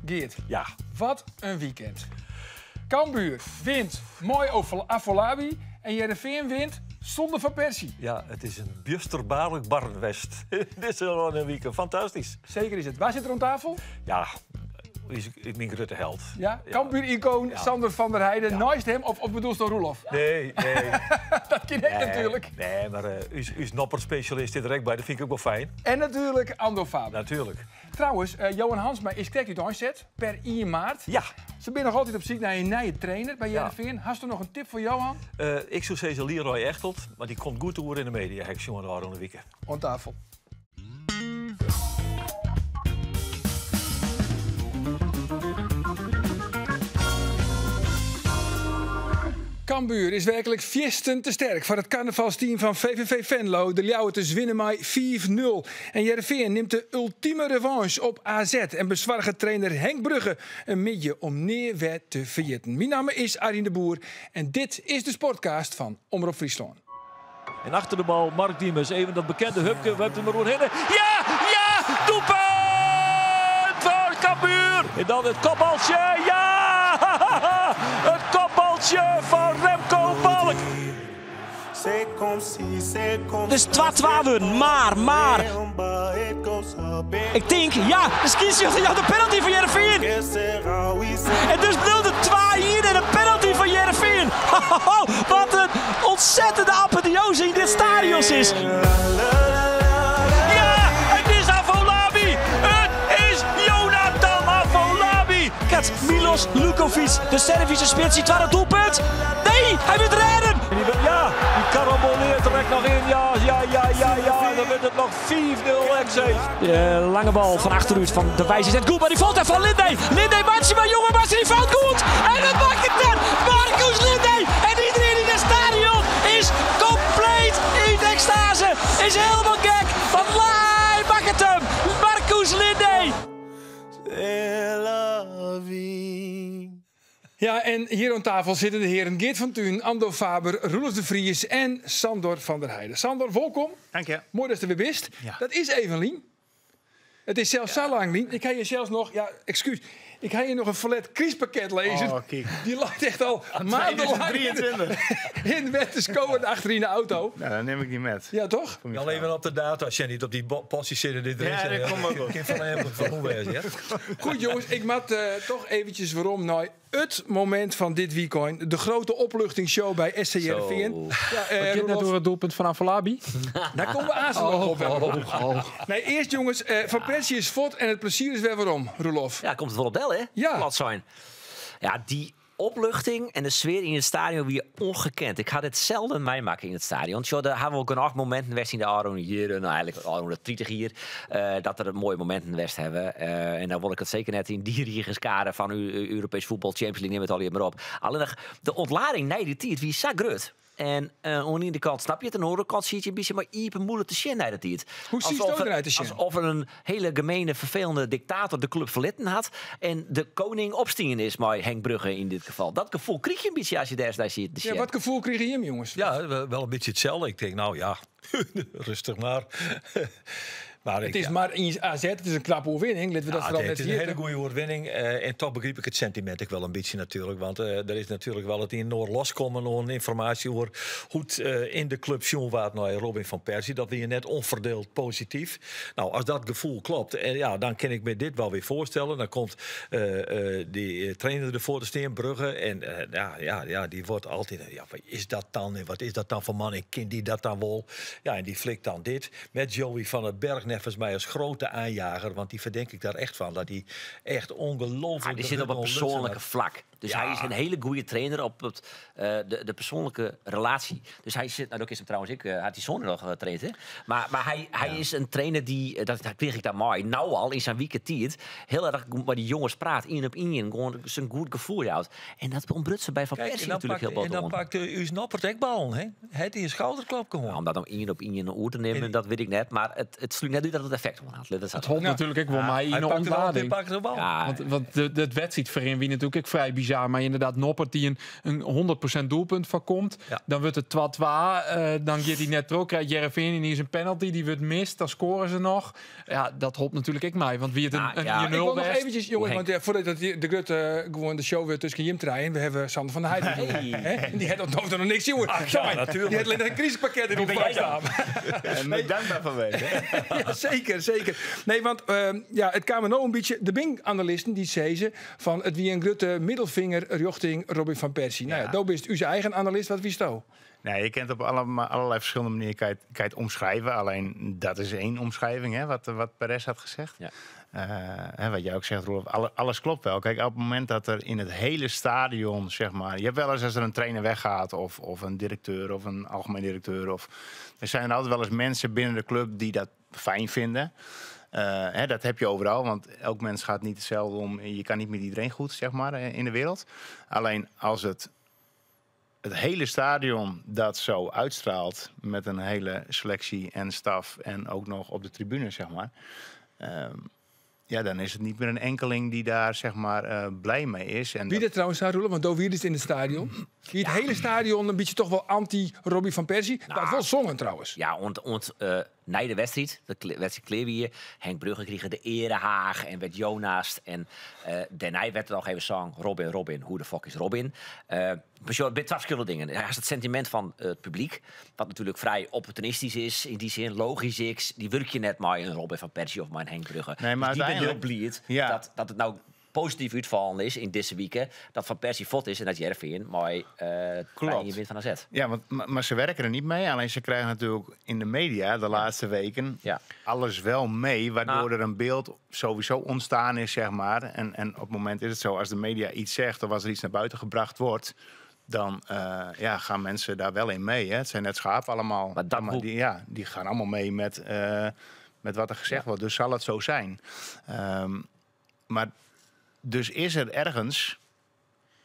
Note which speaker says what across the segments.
Speaker 1: Geert,
Speaker 2: Ja.
Speaker 1: wat in weekend. Cambuur wint mei Afolabi en Hearrenfean wint sûnder Van Persie.
Speaker 2: Ja, it is in bjusterbaarlik barren west. Dit is al in wike. Fantastysk.
Speaker 1: Seker is it. Wa sit der oan tafel?
Speaker 2: Ja, is myn grutte held.
Speaker 1: Ja, Cambuur-icoon Sandor van der Heijden.
Speaker 2: Ja.
Speaker 1: Neist him, of bedoelst Roelof?
Speaker 2: Nee, nee.
Speaker 1: Dat kin ek natuerlik.
Speaker 2: Nee, mar ús nopperspesjalist sit der ek by. Dat fyn ik ek wol fijn.
Speaker 1: En natuerlik Andor Faber.
Speaker 2: Natuerlik.
Speaker 1: Trouwens, Johan Hansma is krekt úteinset per 1 maart.
Speaker 2: Ja.
Speaker 1: Se binne noch altyd op syk nei in nije trainer by
Speaker 2: Ja.
Speaker 1: Hearrenfean. Hasto noch in tip foar Johan?
Speaker 2: Ik soe sizze Leroy Echteld, mar dy komt goed oer yn de media, ha ik sjoen de ôfrûne wike.
Speaker 1: Oan tafel. Cambuur is werklik fierstente sterk foar it karnavalsteam fan VVV Venlo. De Ljouwerters winne mei 5-0. En Hearrenfean nimt de ultime revanche op AZ en besoarget trainer Henk Brugge in middei om nea wer te ferjitten. Myn namme is Arjen de Boer en dit is de Sportcast fan Omrop Fryslân.
Speaker 2: En achter de bal Mark Diemers, even dat bekende hupke, werpt him deroerhinne. Ja, ja, doelpunt foar Cambuur! En dan it kopbaltsje, ja! It kopbaltsje fan Remco Balk!
Speaker 3: It is 2-2 wurden, mar, mar. Ik tink, ja, de skiedsrjochter jout in penalty foar Hearrenfean. En dus bliuwt it 2-1 en in penalty foar Hearrenfean. Wat in ûntsettende apotheose yn dit stadion is.
Speaker 2: Ja, it is Afolabi! It is Jonathan Afolabi!
Speaker 3: Kat Milos Lukovic, de Servische spits, syn twadde doelpunt. Nee, hy wurdt rêden!
Speaker 2: Ja, dy karamboleert der ek noch yn. Ja, ja, ja, ja, ja. En dan wurdt it noch 5-0 ek.
Speaker 3: De lange bal fan achterút fan De Wijs is net goed, mar dy falt fan Lindé. Lindé meitsje mar jonge, meitsje dy fout goed. En dat makket er! Marcus Lindé! En iedereen yn it stadion is kompleet yn ekstase. Is hielendal gek. Want hy makket him! Marcus Lindé!
Speaker 1: Ja, en hjir oan tafel sitte de hearen Geert van Tuinen, Andor Faber, Roelof de Vries en Sandor van der Heijden. Sandor, wolkom.
Speaker 4: Dank je.
Speaker 1: Moai datst der wer bist.
Speaker 4: Ja.
Speaker 1: Dat is even lyn. It is sels sa lang lyn. Ik ha hjir sels noch, ja, ekskuus. Ik ha hjir noch in ferlet krystpakket lizzen.
Speaker 4: Oh, kyk.
Speaker 1: Dy leit echt al maandenlang
Speaker 4: 2023.
Speaker 1: yn wer te skowen achter yn de auto.
Speaker 4: Nou, dan nim ik dy mei.
Speaker 1: Ja, toch?
Speaker 4: Foar myn
Speaker 2: Al
Speaker 4: frou.
Speaker 2: even op de data, als je niet op die postie zit dit er
Speaker 4: Ja,
Speaker 2: is.
Speaker 4: dat komt ook goed.
Speaker 2: Kin fan even fan hoe wêze, ja.
Speaker 1: Goed jongens, ik moat toch eventjes werom nei it momint fan dit weekend. De grote opluchtingsshow by SC Hearrenfean. Ja,
Speaker 5: Het gaat net
Speaker 1: Roelof,
Speaker 5: door het doelpunt van Afolabi.
Speaker 1: daar komen we aanstaan nog op.
Speaker 5: oh.
Speaker 1: Nee, eerst jongens, Van Persie is fort en it plezier is wer werom, Roelof.
Speaker 6: Ja, komt it wol op del, hè?
Speaker 1: Ja.
Speaker 6: Plat sein. Ja, dy opluchting en de sfear yn it stadion wie ongekend. Ik ha dit selden meimakke yn it stadion. Sjoch, der hawwe wol genôch mominten west yn de ôfrûne jierren, nou eigentlik de ôfrûne 30 jier, dat der moaie mominten west hawwe. En dan wol ik it seker net yn dy rige skare fan Europees fuotbal, Champions League, nim it allegear mar op. Allinnich de ûntlading nei dy tiid wie sa grut. En oan de iene kant snap je it, oan de oare kant siet je in bytsje mei iepen mûle te sjen nei de tiid.
Speaker 1: Hoe siest do dernei te sjen?
Speaker 6: Alsof er in hiele gemene, ferfelende diktator de klup ferlitten hat en de koning opstien is mei Henk Brugge yn dit gefal. Dat gefoel krige je in bytsje as je dêr nei siet te
Speaker 1: Ja,
Speaker 6: sjen.
Speaker 1: wat gefoel krigen jim, jonges?
Speaker 2: Ja, wel in bytsje itselde. Ik tink, nou ja, rêstich mar. Mar
Speaker 1: It
Speaker 2: ik,
Speaker 1: is
Speaker 2: ja.
Speaker 1: mar ien AZ, it is in knappe oerwinning. Litte we dat
Speaker 2: Ja,
Speaker 1: foaral
Speaker 2: it
Speaker 1: net
Speaker 2: is in hiele
Speaker 1: ferjitte.
Speaker 2: goede oerwinning. En toch begryp ik it sentimint ek wol in bytsje natuerlik. Want der is natuerlik wol it ien en oar loskommen oan ynformaasje oer hoe't yn de klup sjoen waard nei Robin van Persie. Dat wie net ûnferdield posityf. Nou, as dat gefoel klopt, en ja, dan kin ik my dit wol wer foarstelle. Dan komt dy trainer derfoar te stean, Brugge. En ja, ja, ja, dy wurdt altyd, ja, wat is dat dan? En wat is dat dan foar man? En kin dy dat dan wol? Ja, en dy flikt dan dit. Met Joey van den Berg neffens my as grote aanjager, want dy fertink ik dêr echt fan, dat hy echt ongelooflik
Speaker 6: Ah, dy sit op it persoanlike flak. Dus
Speaker 2: Ja.
Speaker 6: hy is in hiele goede trainer op de persoanlike relaasje. Dus hy sit, nou, dat is him trouwens ek, hat dy soan noch traind, hè? Mar hy is in trainer dy, dat krige ik dan mei, nou al yn sa'n wike tiid, hiel erch goed mei dy jonges praat, ien op ien, gewoan sa'n goed gefoel jout. En dat ûntbruts by Van
Speaker 2: Kijk,
Speaker 6: Persie
Speaker 2: en dan
Speaker 6: natuerlik
Speaker 2: pakt
Speaker 6: hiel bot
Speaker 2: en dan
Speaker 6: oan.
Speaker 2: pakt ús Noppert ek ballen, hè? Hat hy in skouderklop gewoan.
Speaker 6: Nou, om dat dan ien op ien oer te nimmen,
Speaker 2: En
Speaker 6: dat wit ik net. Mar it slút net net út dat it effekt hân hat.
Speaker 5: It holp natuerlik ek wol mei yn de ûntlading.
Speaker 6: Ja.
Speaker 5: Want de wedstriidferrin wie natuerlik ek frij bizar. Mar ynderdaad Noppert dy't in 100% doelpunt foarkomt. Dan wurdt it 2-2. Dan giet hy net troch. Krijt Hearrenfean yniens in penalty. Dy wurdt mist. Dan skoare se noch. Ja, dat holp natuerlik ek mei. Want wie it in
Speaker 1: Ik
Speaker 5: 0
Speaker 1: wol noch
Speaker 5: west.
Speaker 1: eventjes, jongens, want ja, foardat dat de grutte gewoan de show wurdt tusken jim trijen, we hawwe Sander van der Heijden. Hè? Dy hat noch niks sjoen.
Speaker 2: Ja, natuerlik.
Speaker 1: Dy hat allinnich in krisispakket yn ûntfangst naam.
Speaker 4: En ben ik dankbaar fanwege.
Speaker 1: Ja, seker. Nee, want ja, it kaam no in bytsje. Der binne analisten dy't sizze fan it wie in grutte middelfinger rjochting Robin van Persie. No ja, do bist ús eigen analist. Wat fynsto?
Speaker 4: Nee, je kunt op allerlei verschillende manieren kan je het omschrijven. Alleen dat is één omschrijving, hè, wat Perez had gezegd. Hè, wat jij ook zegt, Roelof, alles klopt wel. Kijk, op het moment dat er in het hele stadion, zeg maar... Je hebt wel eens als er een trainer weggaat of een directeur of een algemeen directeur. Of, er zijn altijd wel eens mensen binnen de club die dat fijn vinden. Hè, dat heb je overal, want elk mens gaat niet hetzelfde om. Je kan niet met iedereen goed, zeg maar, in de wereld. Alleen als het hele stadion dat zo uitstraalt met een hele selectie en staf en ook nog op de tribune, zeg maar. Ja, dan is het niet meer een enkeling die daar, zeg maar, blij mee is. En
Speaker 1: Wie
Speaker 4: dat
Speaker 1: dat trouwens, Roelof, want do wie is in het stadion. Wie het hele stadion een bytsje toch wol anti-Robbie van Persie. Dat wol songen trouwens.
Speaker 6: Ja, want nei de wedstriid, de wedstriid klear wie, Henk Brugge krige de erehaag en werd Jonas. En dêrnei waard der noch even songen, Robin, Robin, who the fuck is Robin? Maar it binne twa ferskillende dingen. Hy hat it sentimint fan it publyk, wat natuerlik frij opportunistysk is, yn dy sin logysk is. Dy wurkje net mei in Robin van Persie of mei in Henk Brugge.
Speaker 4: Nee, maar
Speaker 6: Dus dy binne hiel
Speaker 4: uiteindelijk
Speaker 6: bliid dat it no posityf útfallen is yn dizze wike, dat Van Persie fuort is en dat Hearrenfean mei wint fan AZ.
Speaker 4: Ja, want, maar ze werken er niet mee. Alleen ze krijgen natuurlijk in de media de laatste weken alles wel mee, waardoor er een beeld sowieso ontstaan is, zeg maar. En op het moment is het zo, als de media iets zegt of als er iets naar buiten gebracht wordt, dan ja, gaan mensen daar wel in mee. Hè? Het zijn net schapen allemaal.
Speaker 6: Maar dat
Speaker 4: Maar
Speaker 6: moet
Speaker 4: die gaan allemaal mee met wat er gezegd wordt. Dus zal het zo zijn. Maar dus is er ergens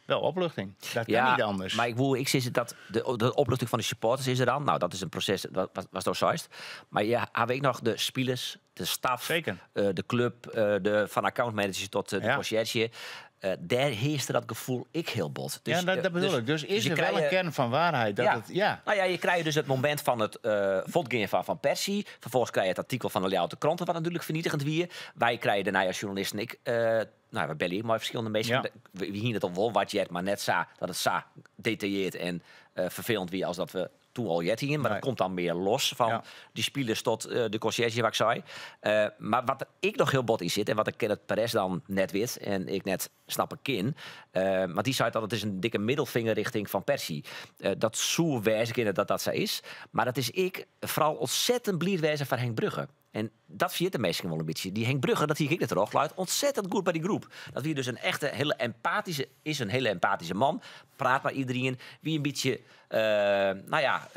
Speaker 4: wel opluchting. Dat kan
Speaker 6: Ja,
Speaker 4: niet anders.
Speaker 6: Maar ik zie dat de opluchting van de supporters is er dan. Nou, dat is een proces dat was door Zeist. Maar ja, hebben ik nog de spelers, de staf, de club, de van accountmanagers tot de conciërge. Dêr hearste dat gefoel ek hiel bot. Dus,
Speaker 4: Ja, dat bedoel ik. Dus is
Speaker 6: dus je
Speaker 4: er wel
Speaker 6: krijgt
Speaker 4: een kern van waarheid? Dat
Speaker 6: Ja.
Speaker 4: het, ja.
Speaker 6: Nou ja, je krijgt dus het moment van het voortgaan van Van Persie. Vervolgens krijg je het artikel van de Ljouwerter Kranten, wat natuurlijk vernietigend wie. Wij krijgen daarna als journalisten, ik, nou, we bellen hier maar verschillende mensen. We hier het al wel wat jet, maar net zo dat het zo detailleerd en vervelend wie als dat we toen al jet hingen. Maar dat komt dan meer los van die spelers tot de conciërge, wat ik zei. Maar wat ik nog heel bot in zit en wat ik Kenneth Perez dan net weet en ik net snap ik in. Want die zei dat het is een dikke middelvinger richting Van Persie. Dat zo wijs ik dat dat zo is. Maar dat is ik vooral ontzettend bliid wijze van Henk Brugge. En dat viert de meesten wel een beetje. Die Henk Brugge, dat zie ik net erop, luidt ontzettend goed bij die groep. Dat wie dus een echte, hele empathische, is een hele empathische man. Praat met iedereen. Wie een beetje nou ja,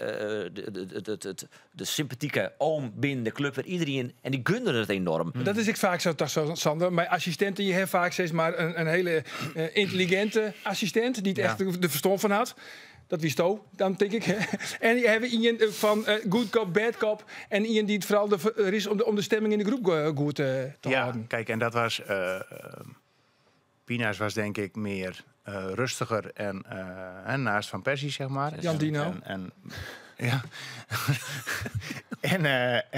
Speaker 6: de sympathieke oom binnen de club. Waar iedereen, en die gunde het enorm.
Speaker 1: Dat is ik vaak zo, toch zo, Sander. Mijn assistenten, je hebt vaak steeds maar een hele intelligente assistent die het echt de verstand van had. Dat wist ook, dan denk ik. En die hebben iemand van good cop, bad cop. En iemand die het vooral er is om de stemming in de groep goed te houden.
Speaker 4: Kijk, en dat was... Pina's was denk ik meer rustiger en naast Van Persie, zeg maar.
Speaker 1: Jan Dino.
Speaker 4: En.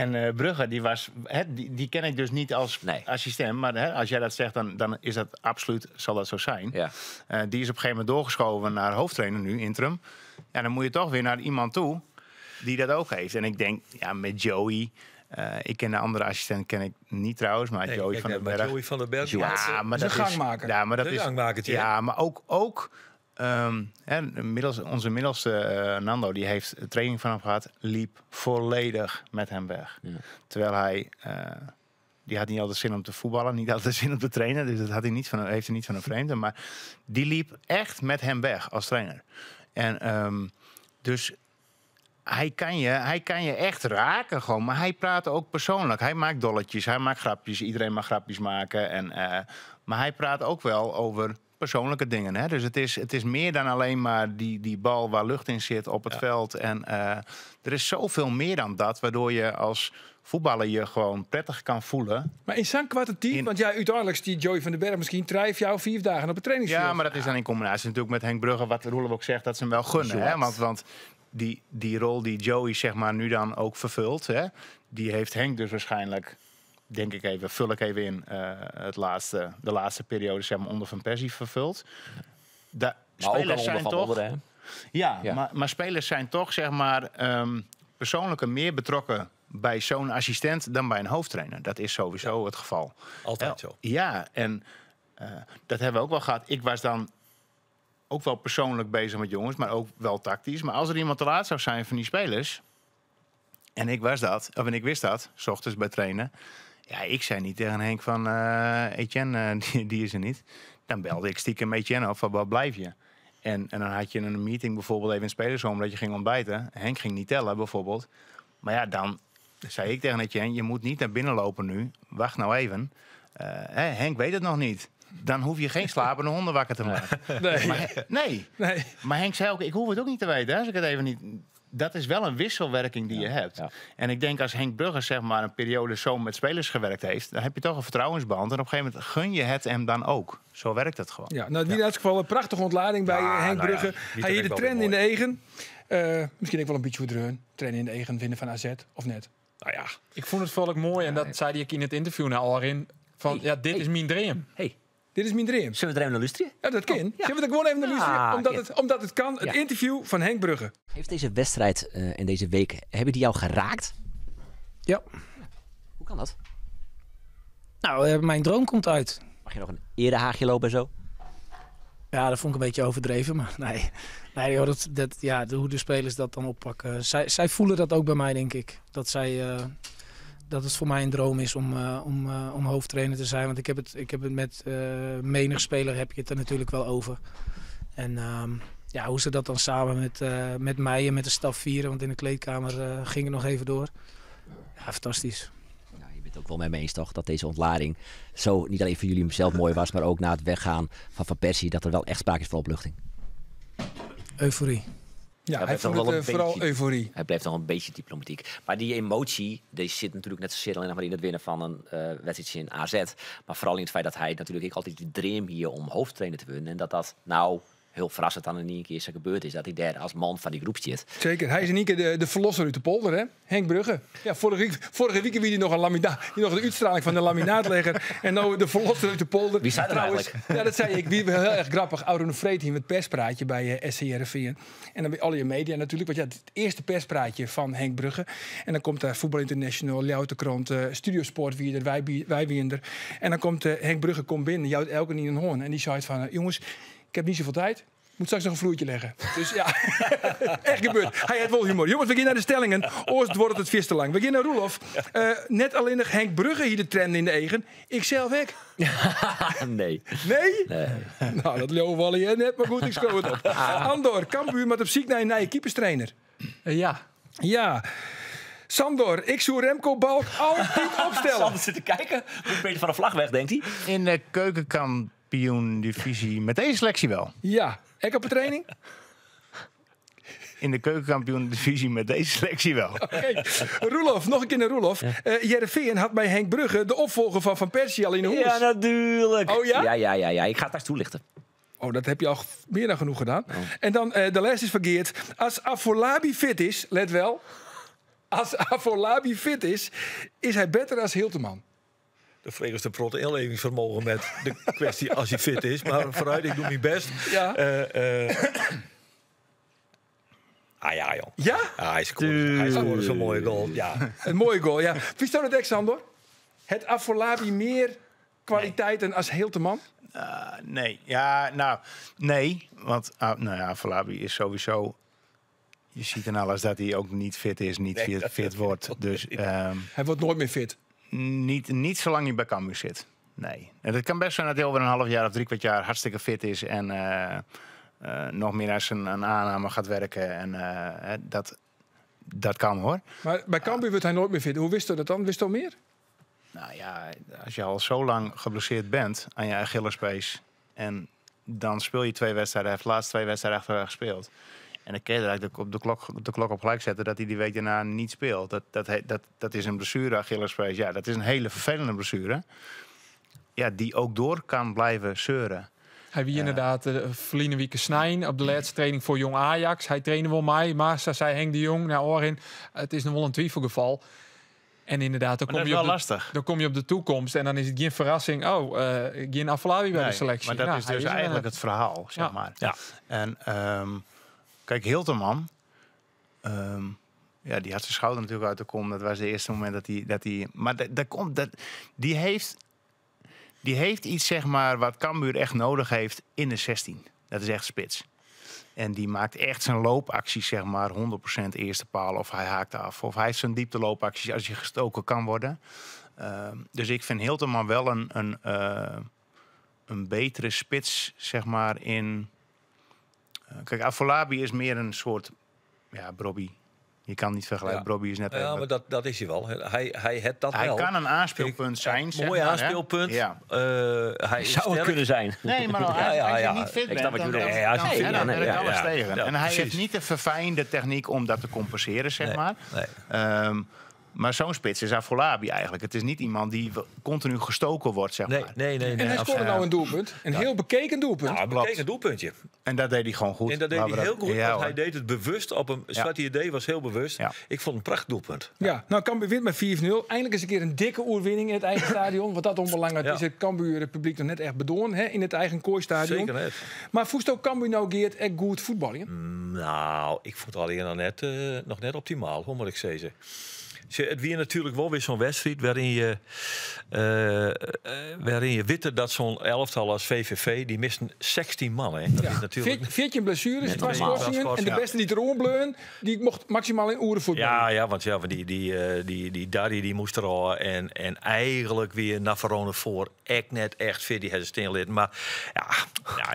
Speaker 4: En Brugge, die was, hè, die ken ik dus niet als assistent. Maar hè, als jij dat zegt, dan is dat absoluut, zal dat zo zijn. Die is op een gegeven moment doorgeschoven naar hoofdtrainer nu, interim. Ja, dan moet je toch weer naar iemand toe die dat ook heeft. En ik denk, ja, met Joey... Ik ken de andere assistent ken ik niet trouwens, maar
Speaker 2: Nee,
Speaker 4: Joey
Speaker 2: kijk,
Speaker 4: van den
Speaker 2: maar
Speaker 4: Berg.
Speaker 2: Joey van den Berg,
Speaker 4: Ja,
Speaker 2: die
Speaker 4: maar
Speaker 1: Is een
Speaker 4: dat is
Speaker 1: gangmaker.
Speaker 4: Ja, maar dat
Speaker 2: De
Speaker 4: is
Speaker 2: gangmakertje, hè?
Speaker 4: Ja, maar ook, hè, onze middelste Nando, die heeft training van hem gehad, liep volledig met hem weg. Terwijl hij, die had niet altijd zin om te voetballen, niet altijd zin om te trainen. Dus dat had hij niet van, heeft hij niet van een vreemde. Maar die liep echt met hem weg als trainer. En dus hij kan je echt raken gewoon. Maar hij praat ook persoonlijk. Hij maakt dolletjes, hij maakt grapjes. Iedereen mag grapjes maken. Maar hij praat ook wel over persoonlijke dingen. Hè? Dus het is meer dan alleen maar die bal waar lucht in zit op het veld. En er is zoveel meer dan dat, waardoor je als voetballen je gewoon prettig kan voelen.
Speaker 1: Maar in zo'n kwarte tijd, want ja, uiteindelijk stiet Joey van den Berg misschien 3, 4, 5 dagen op het trainingsveld.
Speaker 4: Ja, maar dat is dan in combinatie natuurlijk met Henk Brugge, wat Roelof ook zegt, dat ze hem wel gunnen. Hè? Want die rol die Joey zeg maar, nu dan ook vervult, hè, die heeft Henk dus waarschijnlijk, denk ik even, vul ik even in, de laatste periode zeg maar, onder Van Persie vervuld.
Speaker 6: Maar ook
Speaker 4: spelers
Speaker 6: al onder
Speaker 4: zijn
Speaker 6: Van
Speaker 4: toch,
Speaker 6: Olderen, hè?
Speaker 4: Ja,
Speaker 6: Ja.
Speaker 4: Maar spelers zijn toch zeg maar, persoonlijker meer betrokken bij zo'n assistent dan bij een hoofdtrainer. Dat is sowieso het geval.
Speaker 2: Altijd zo.
Speaker 4: Ja, en dat hebben we ook wel gehad. Ik was dan ook wel persoonlijk bezig met jongens, maar ook wel tactisch. Maar als er iemand te laat zou zijn van die spelers, en ik was dat, of en ik wist dat, 's ochtends bij trainen. Ja, ik zei niet tegen Henk van, Etienne, die is er niet. Dan belde ik stiekem Etienne op van, waar blijf je? En dan had je een meeting bijvoorbeeld even in het spelershome dat je ging ontbijten. Henk ging niet tellen bijvoorbeeld. Maar ja, dan zei ik tegen Etienne, je moet niet naar binnen lopen nu. Wacht nou even. Henk weet het nog niet. Dan hoef je geen slapende honden wakker te maken.
Speaker 1: Nee.
Speaker 4: Maar, nee.
Speaker 1: Nee.
Speaker 4: Maar Henk zei ook, ik hoef het ook niet te weten. Hè, als ik het even niet... Dat is wel een wisselwerking die je hebt.
Speaker 6: ja.
Speaker 4: En ik denk als Henk Brugge zeg maar, een periode zo met spelers gewerkt heeft, dan heb je toch een vertrouwensband. En op een gegeven moment gun je het hem dan ook. Zo werkt het gewoon.
Speaker 1: Ja, nou, in ieder geval een prachtige ontlading bij
Speaker 2: Ja,
Speaker 1: Henk
Speaker 2: nou ja,
Speaker 1: Brugge.
Speaker 2: die
Speaker 1: Hij
Speaker 2: vind
Speaker 1: hier
Speaker 2: ik
Speaker 1: de
Speaker 2: wel
Speaker 1: trend
Speaker 2: weer
Speaker 1: in de
Speaker 2: mooi.
Speaker 1: eigen. Misschien ook wel een beetje hoe dreun. Trainen in de eigen, winnen van AZ, of net?
Speaker 2: Nou ja.
Speaker 5: Ik vond het vooral ook mooi, en dat zei ik in het interview nou al erin. Van,
Speaker 6: Hey,
Speaker 5: ja, dit
Speaker 6: hey.
Speaker 5: is mijn dream.
Speaker 6: Hey,
Speaker 1: Dit is mijn dream.
Speaker 6: zullen we er even naar luisteren?
Speaker 1: Ja, dat kan.
Speaker 6: Oh, ja.
Speaker 1: Zullen we er gewoon even naar luisteren?
Speaker 6: Ja,
Speaker 1: Omdat het kan. Het
Speaker 6: Ja.
Speaker 1: interview van Henk Brugge.
Speaker 6: Heeft deze wedstrijd en deze week, hebben die jou geraakt?
Speaker 7: Ja.
Speaker 6: Hoe kan dat?
Speaker 7: Nou, mijn droom komt uit.
Speaker 6: Mag je nog een erehaagje lopen en zo?
Speaker 7: Ja, dat vond ik een beetje overdreven, maar nee. Nee, joh, hoe de spelers dat dan oppakken. Zij voelen dat ook bij mij, denk ik. Dat het voor mij een droom is om hoofdtrainer te zijn. Want ik heb het met menig speler heb je het er natuurlijk wel over. En hoe ze dat dan samen met mij en met de staf vieren. Want in de kleedkamer ging het nog even door. Ja, fantastisch.
Speaker 6: Nou, je bent het ook wel met me eens, toch? Dat deze ontlading zo niet alleen voor jullie zelf mooi was, maar ook na het weggaan van Van Persie, dat er wel echt sprake is van opluchting.
Speaker 7: Euforie.
Speaker 1: Ja, hij
Speaker 6: blijft
Speaker 1: vond
Speaker 6: nog
Speaker 1: het,
Speaker 6: wel een
Speaker 1: vooral
Speaker 6: beetje
Speaker 1: euforie.
Speaker 6: Hij blijft nog een beetje diplomatiek. Maar die emotie, die zit natuurlijk net zozeer alleen nog maar in het winnen van een wedstrijdje in AZ. Maar vooral in het feit dat hij natuurlijk ook altijd die dream hier om hoofdtrainer te winnen. En dat dat nou heel verrassend dan in één keer zo gebeurd is. Dat hij daar als man van die groep zit.
Speaker 1: Zeker. Hij is in één keer de verlosser uit de polder, hè? Henk Brugge. Ja, vorige week wie die nog een die nog de uitstraling van de laminaatlegger. En nou de verlosser uit de polder.
Speaker 6: Wie zei dat
Speaker 1: Trouwens,
Speaker 6: eigenlijk?
Speaker 1: Ja, dat zei ik. Wie, heel erg grappig. Auron Vreet hier met perspraatje bij SCRV. En dan bij al je media natuurlijk. Want ja, het eerste perspraatje van Henk Brugge. En dan komt daar Voetbal International, Ljouwter Krant, Studiosport, wie er, wij wie er. En dan komt Henk Brugge komt binnen, jouwt elke niet een hoorn. En die zei van, jongens, ik heb niet zoveel tijd. Moet straks nog een vloertje leggen. Dus ja, echt gebeurd. Hij heeft wel humor. Jongens, we gaan naar de stellingen. Oost wordt het vies te lang. We gaan naar Roelof. Net alleen nog Henk Brugge hier de trend in de eigen. Ik zelf ook.
Speaker 6: Nee.
Speaker 1: Nee?
Speaker 6: Nee.
Speaker 1: Nou, dat loof wel hier net, maar goed, ik schreeuw het op. Andor, Cambuur met op ziek naar een nieuwe keeperstrainer.
Speaker 5: Ja.
Speaker 1: Ja. Sandor, ik zou Remco Balk altijd opstellen.
Speaker 6: Sander zit te kijken. Moet Peter van de Vlag weg, denkt hij.
Speaker 4: In de keukenkampioen-divisie met deze selectie wel.
Speaker 1: Ja. Ik op de training?
Speaker 4: In de keukenkampioen-divisie met deze selectie wel.
Speaker 1: Oké. Roelof, nog een keer naar Roelof.
Speaker 6: Ja.
Speaker 1: Heerenveen had bij Henk Brugge de opvolger van Van Persie al in de hoes.
Speaker 6: Ja, natuurlijk.
Speaker 1: Oh ja?
Speaker 6: Ja. Ik ga het straks toelichten.
Speaker 1: Oh, dat heb je al meer dan genoeg gedaan.
Speaker 6: Oh.
Speaker 1: En dan de les is van Geert. Als Afolabi fit is, let wel. Als Afolabi fit is, is hij beter als Hilterman.
Speaker 2: De vreeg is de protte inlevingsvermogen met de kwestie als hij fit is. Maar vooruit, ik doe mijn best.
Speaker 1: Ja.
Speaker 2: Ah ja, joh.
Speaker 1: Ja?
Speaker 2: Ah, hij scoorde zo'n mooie goal. Ja.
Speaker 1: Een mooie goal, ja. Wie staat het, Sander? Het Afolabi meer kwaliteiten als Hilterman?
Speaker 4: Nee. Ja, nou, nee. Want Afolabi is sowieso... Je ziet aan alles dat hij ook niet fit is, niet fit wordt. Dus,
Speaker 1: hij wordt nooit meer fit.
Speaker 4: Niet zolang hij bij Cambuur zit. Nee. En het kan best zijn dat hij over een half jaar of 3/4 jaar hartstikke fit is. En nog meer naar zijn een aanname gaat werken. En dat kan hoor.
Speaker 1: Maar bij Cambuur wordt hij nooit meer fit. Hoe wist u dat dan? Wist u al meer?
Speaker 4: Nou ja, als je al zo lang geblesseerd bent aan je Achillespees. En dan speel je 2 wedstrijden. Hij heeft de laatste 2 wedstrijden achter elkaar gespeeld. En dan kun je er eigenlijk op de klok op gelijk zetten dat hij die week daarna niet speelt. Dat is een blessure, Achillespees. Ja, dat is een hele vervelende blessure. Ja, die ook door kan blijven zeuren.
Speaker 5: Hij wie inderdaad verleden week snijn op de laatste training voor Jong Ajax. Hij trainde wel mij, maar zo zei Henk de Jong naar Orin. Het is nog wel een twijfelgeval. En inderdaad, dan
Speaker 4: Maar
Speaker 5: kom
Speaker 4: dat
Speaker 5: je
Speaker 4: is
Speaker 5: op
Speaker 4: wel
Speaker 5: de,
Speaker 4: lastig.
Speaker 5: dan kom je op de toekomst en dan is het geen verrassing. Oh, geen Afolabi bij
Speaker 4: Nee,
Speaker 5: de selectie.
Speaker 4: Maar dat
Speaker 5: Nou,
Speaker 4: is
Speaker 5: hij
Speaker 4: dus
Speaker 5: is er
Speaker 4: eigenlijk
Speaker 5: net.
Speaker 4: het verhaal, zeg
Speaker 5: Ja.
Speaker 4: maar.
Speaker 2: Ja.
Speaker 4: En kijk, Hilterman, ja, die had zijn schouder natuurlijk uit de kom. Dat was het eerste moment dat hij, dat hij, maar dat, dat komt, dat, die heeft, die heeft iets, zeg maar, wat Cambuur echt nodig heeft in de 16. Dat is echt spits. En die maakt echt zijn loopacties, zeg maar, 100% eerste paal. Of hij haakt af. Of hij heeft zijn diepteloopacties als je gestoken kan worden. Dus ik vind Hilterman wel een betere spits, zeg maar, in... Kijk, Afolabi is meer een soort... Ja, Brobbey. Je kan niet vergelijken.
Speaker 2: Ja.
Speaker 4: Brobbey is net
Speaker 2: Ja,
Speaker 4: even
Speaker 2: maar dat is hij wel. Hij het dat
Speaker 4: Hij
Speaker 2: wel.
Speaker 4: kan een aanspeelpunt zijn, zeg
Speaker 2: Mooi
Speaker 4: maar, hè?
Speaker 2: aanspeelpunt.
Speaker 4: Ja.
Speaker 2: Hij is
Speaker 6: Zou het
Speaker 2: sterk.
Speaker 6: kunnen zijn.
Speaker 4: Nee, maar als,
Speaker 2: Ja, ja,
Speaker 4: als je
Speaker 2: ja.
Speaker 4: niet fit
Speaker 6: Ik
Speaker 4: bent,
Speaker 6: snap wat je
Speaker 4: dan,
Speaker 6: bedoelt.
Speaker 4: dan,
Speaker 2: Nee, als je
Speaker 4: dan,
Speaker 2: fit
Speaker 4: dan
Speaker 6: bent, nee,
Speaker 4: werkt
Speaker 6: ja,
Speaker 4: alles
Speaker 2: ja.
Speaker 4: tegen.
Speaker 2: Ja,
Speaker 4: En hij
Speaker 2: precies.
Speaker 4: heeft niet de verfijnde techniek om dat te compenseren, zeg
Speaker 2: Nee,
Speaker 4: maar.
Speaker 2: nee.
Speaker 4: Maar zo'n spits is Afolabi eigenlijk. Het is niet iemand die continu gestoken wordt, zeg
Speaker 2: Nee,
Speaker 4: maar.
Speaker 2: nee, nee.
Speaker 1: En
Speaker 2: nee,
Speaker 1: hij scoorde
Speaker 2: absoluut.
Speaker 1: nou een doelpunt. Een heel bekeken doelpunt.
Speaker 2: Nou, een bekeken doelpuntje.
Speaker 4: En dat deed hij gewoon goed.
Speaker 2: En dat deed
Speaker 4: Laten
Speaker 2: hij
Speaker 4: we
Speaker 2: heel goed,
Speaker 4: Ja,
Speaker 2: want
Speaker 4: hoor.
Speaker 2: hij deed het bewust op een... Zwart idee was heel bewust.
Speaker 4: Ja.
Speaker 2: Ik vond het een prachtig doelpunt.
Speaker 1: Ja, nou Cambuur wint met 4-0. Eindelijk eens een keer een dikke oerwinning in het eigen stadion. Wat dat onbelangrijk
Speaker 2: Ja.
Speaker 1: is, het Cambuur het publiek nog net echt bedoorn, hè, in het eigen kooistadion.
Speaker 2: Zeker net.
Speaker 1: Maar voest ook Cambuur nou Geert echt goed voetballen?
Speaker 2: Nou, ik vond het alleen nog net optimaal, hoe moet ik zeggen. Het weer natuurlijk wel weer zo'n wedstrijd waarin je witte dat zo'n elftal als VVV, die misten 16 man. Hè. Dat is natuurlijk...
Speaker 1: 14 blessures,
Speaker 6: Net
Speaker 1: 2
Speaker 6: normaal.
Speaker 1: schorsingen. En de
Speaker 2: Ja.
Speaker 1: beste die er ombleun, die mocht maximaal in oeren voetballen.
Speaker 2: Ja, ja, want, ja, want die Darry die moest er al. En eigenlijk weer Navarone voor. Echt net echt fit, die had steen lid. Maar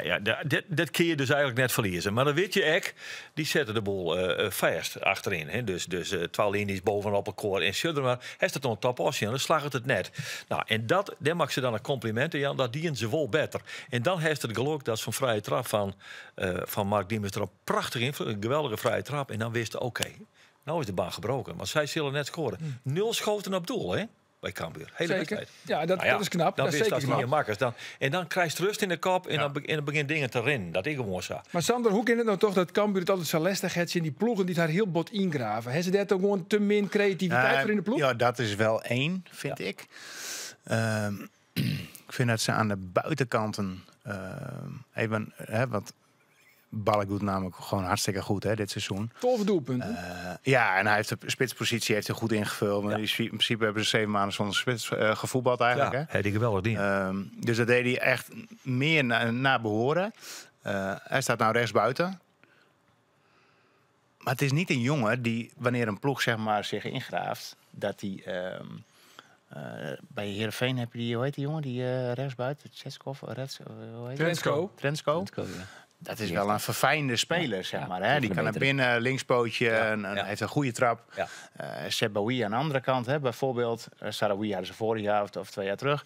Speaker 2: ja, dit kun je dus eigenlijk net verliezen. Maar dan weet je ek, die zetten de boel vast achterin. Hè. Dus 12 linies bovenop elkaar en Schudder maar. Hij staat op top als je en dan slaagt het net. Nou, en dat, daar mag ze dan een compliment aan, dat dienen ze wel beter. En dan heeft het geluk dat zo'n vrije trap van Mark Diemers er al prachtig in, een geweldige vrije trap. En dan wist ze, oké, nou is de baan gebroken. Want zij zullen net scoren. 0 schoten op doel, hè? Bij Cambuur. Hele
Speaker 1: Zeker.
Speaker 2: wedstrijd.
Speaker 1: Ja, dat is knap.
Speaker 2: Dan
Speaker 1: Dat is
Speaker 2: wist
Speaker 1: zeker
Speaker 2: dat niet
Speaker 1: knap.
Speaker 2: je makkers. En dan krijg je rust in de kop en, dan begint dingen te rennen. Dat ik gewoon zo.
Speaker 1: Maar Sander, hoe kan het nou toch dat Cambuur het altijd zo lastig heeft in die ploegen die het haar heel bot ingraven? Hebben ze daar toch gewoon te min creativiteit voor in de ploeg?
Speaker 4: Ja, dat is wel één, vind ik. Ik vind dat ze aan de buitenkanten even, hè, want Balk doet namelijk gewoon hartstikke goed, hè, dit seizoen.
Speaker 1: 12 doelpunten.
Speaker 4: Ja, en hij heeft de spitspositie heeft hij goed ingevuld. Want in principe hebben ze 7 maanden zonder spits gevoetbald eigenlijk.
Speaker 2: Ja,
Speaker 4: hè?
Speaker 2: hij die geweldig ding.
Speaker 4: Dus dat deed hij echt meer naar behoren. Hij staat nou rechtsbuiten. Maar het is niet een jongen die, wanneer een ploeg zeg maar, zich ingraaft, dat hij... bij Heerenveen heb je die, hoe heet die jongen, die rechtsbuiten? Tsetskov, Reds, hoe heet die?
Speaker 1: Trensko.
Speaker 4: Trensko.
Speaker 6: Trensko, ja.
Speaker 4: Dat is wel een verfijnde speler, zeg
Speaker 6: Ja,
Speaker 4: maar. Hè? Die
Speaker 6: een
Speaker 4: kan naar
Speaker 6: betere.
Speaker 4: binnen, linkspootje, en heeft een goede trap.
Speaker 2: Ja.
Speaker 4: Sebaoui aan de andere kant, hè, bijvoorbeeld. Sarawi hadden ze vorig jaar of 2 jaar terug.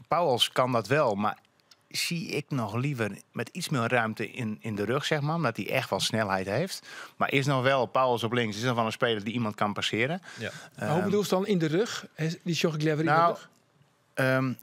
Speaker 4: Pauwels kan dat wel, maar zie ik nog liever met iets meer ruimte in de rug, zeg maar. Omdat hij echt wel snelheid heeft. Maar is nog wel, Pauwels op links, is nog wel een speler die iemand kan passeren.
Speaker 2: Ja.
Speaker 1: Maar hoe bedoel je dan in de rug? Hè, die Sjogge Clever in de rug?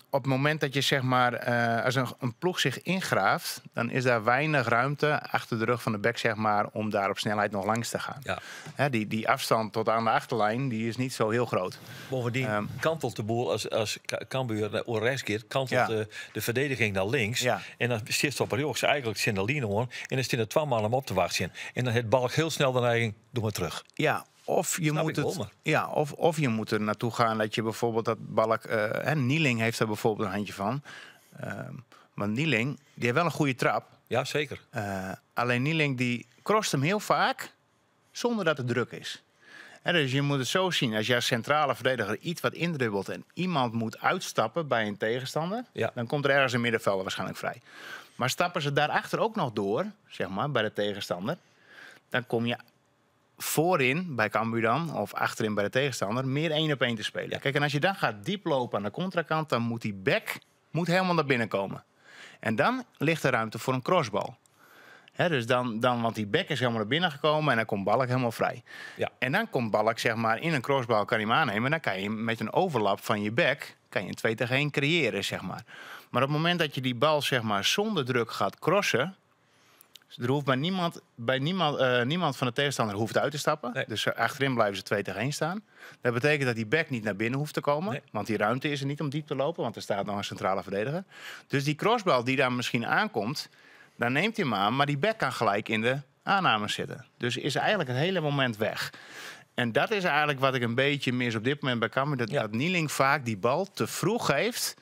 Speaker 4: Op het moment dat je, zeg maar, als een ploeg zich ingraaft, dan is daar weinig ruimte achter de rug van de back, zeg maar, om daar op snelheid nog langs te gaan.
Speaker 2: Ja.
Speaker 4: Hè, die afstand tot aan de achterlijn, die is niet zo heel groot.
Speaker 2: Bovendien kantelt de boel als Cambuur naar rechts keert, kantelt de verdediging naar links.
Speaker 4: Ja.
Speaker 2: En dan zit op rechts eigenlijk Sindelino hoor. En dan staan er 2 man om op te wachten. En dan het Balk heel snel de neiging, doe maar terug.
Speaker 4: Ja, of je
Speaker 2: Snap
Speaker 4: moet
Speaker 2: ik wel,
Speaker 4: het,
Speaker 2: maar.
Speaker 4: ja, of je moet er naartoe gaan dat je bijvoorbeeld dat Balk, hè, Nieling heeft daar bijvoorbeeld een handje van. Want Nieling, die heeft wel een goede trap.
Speaker 2: Ja, zeker.
Speaker 4: Alleen Nieling die crost hem heel vaak zonder dat het druk is. Hè, dus je moet het zo zien, als jij als centrale verdediger iets wat indribbelt en iemand moet uitstappen bij een tegenstander, dan komt er ergens een middenvelder waarschijnlijk vrij. Maar stappen ze daarachter ook nog door, zeg maar, bij de tegenstander, dan kom je voorin bij Cambuur dan, of achterin bij de tegenstander, meer 1 op 1 te spelen. En als je dan gaat diep lopen aan de contrakant, dan moet die back helemaal naar binnen komen. En dan ligt er ruimte voor een crossbal. Hè, dus dan, dan, want die back is helemaal naar binnen gekomen en dan komt Balk helemaal vrij.
Speaker 2: Ja.
Speaker 4: En dan komt Balk zeg maar in een crossbal, kan hij hem aannemen. En dan kan je met een overlap van je back kan je een 2 tegen 1 creëren, zeg maar. Maar op het moment dat je die bal zeg maar zonder druk gaat crossen, dus er hoeft bij niemand, bij niemand, niemand van de tegenstander hoeft uit te stappen.
Speaker 2: Nee.
Speaker 4: Dus achterin blijven ze 2 tegen 1 staan. Dat betekent dat die back niet naar binnen hoeft te komen.
Speaker 2: Nee.
Speaker 4: Want die ruimte is er niet om diep te lopen, want er staat nog een centrale verdediger. Dus die crossbal die daar misschien aankomt, dan neemt hij hem aan, maar die back kan gelijk in de aanname zitten. Dus is eigenlijk het hele moment weg. En dat is eigenlijk wat ik een beetje mis op dit moment bij Cambuur. Dat,
Speaker 2: Ja.
Speaker 4: dat Nieling vaak die bal te vroeg geeft,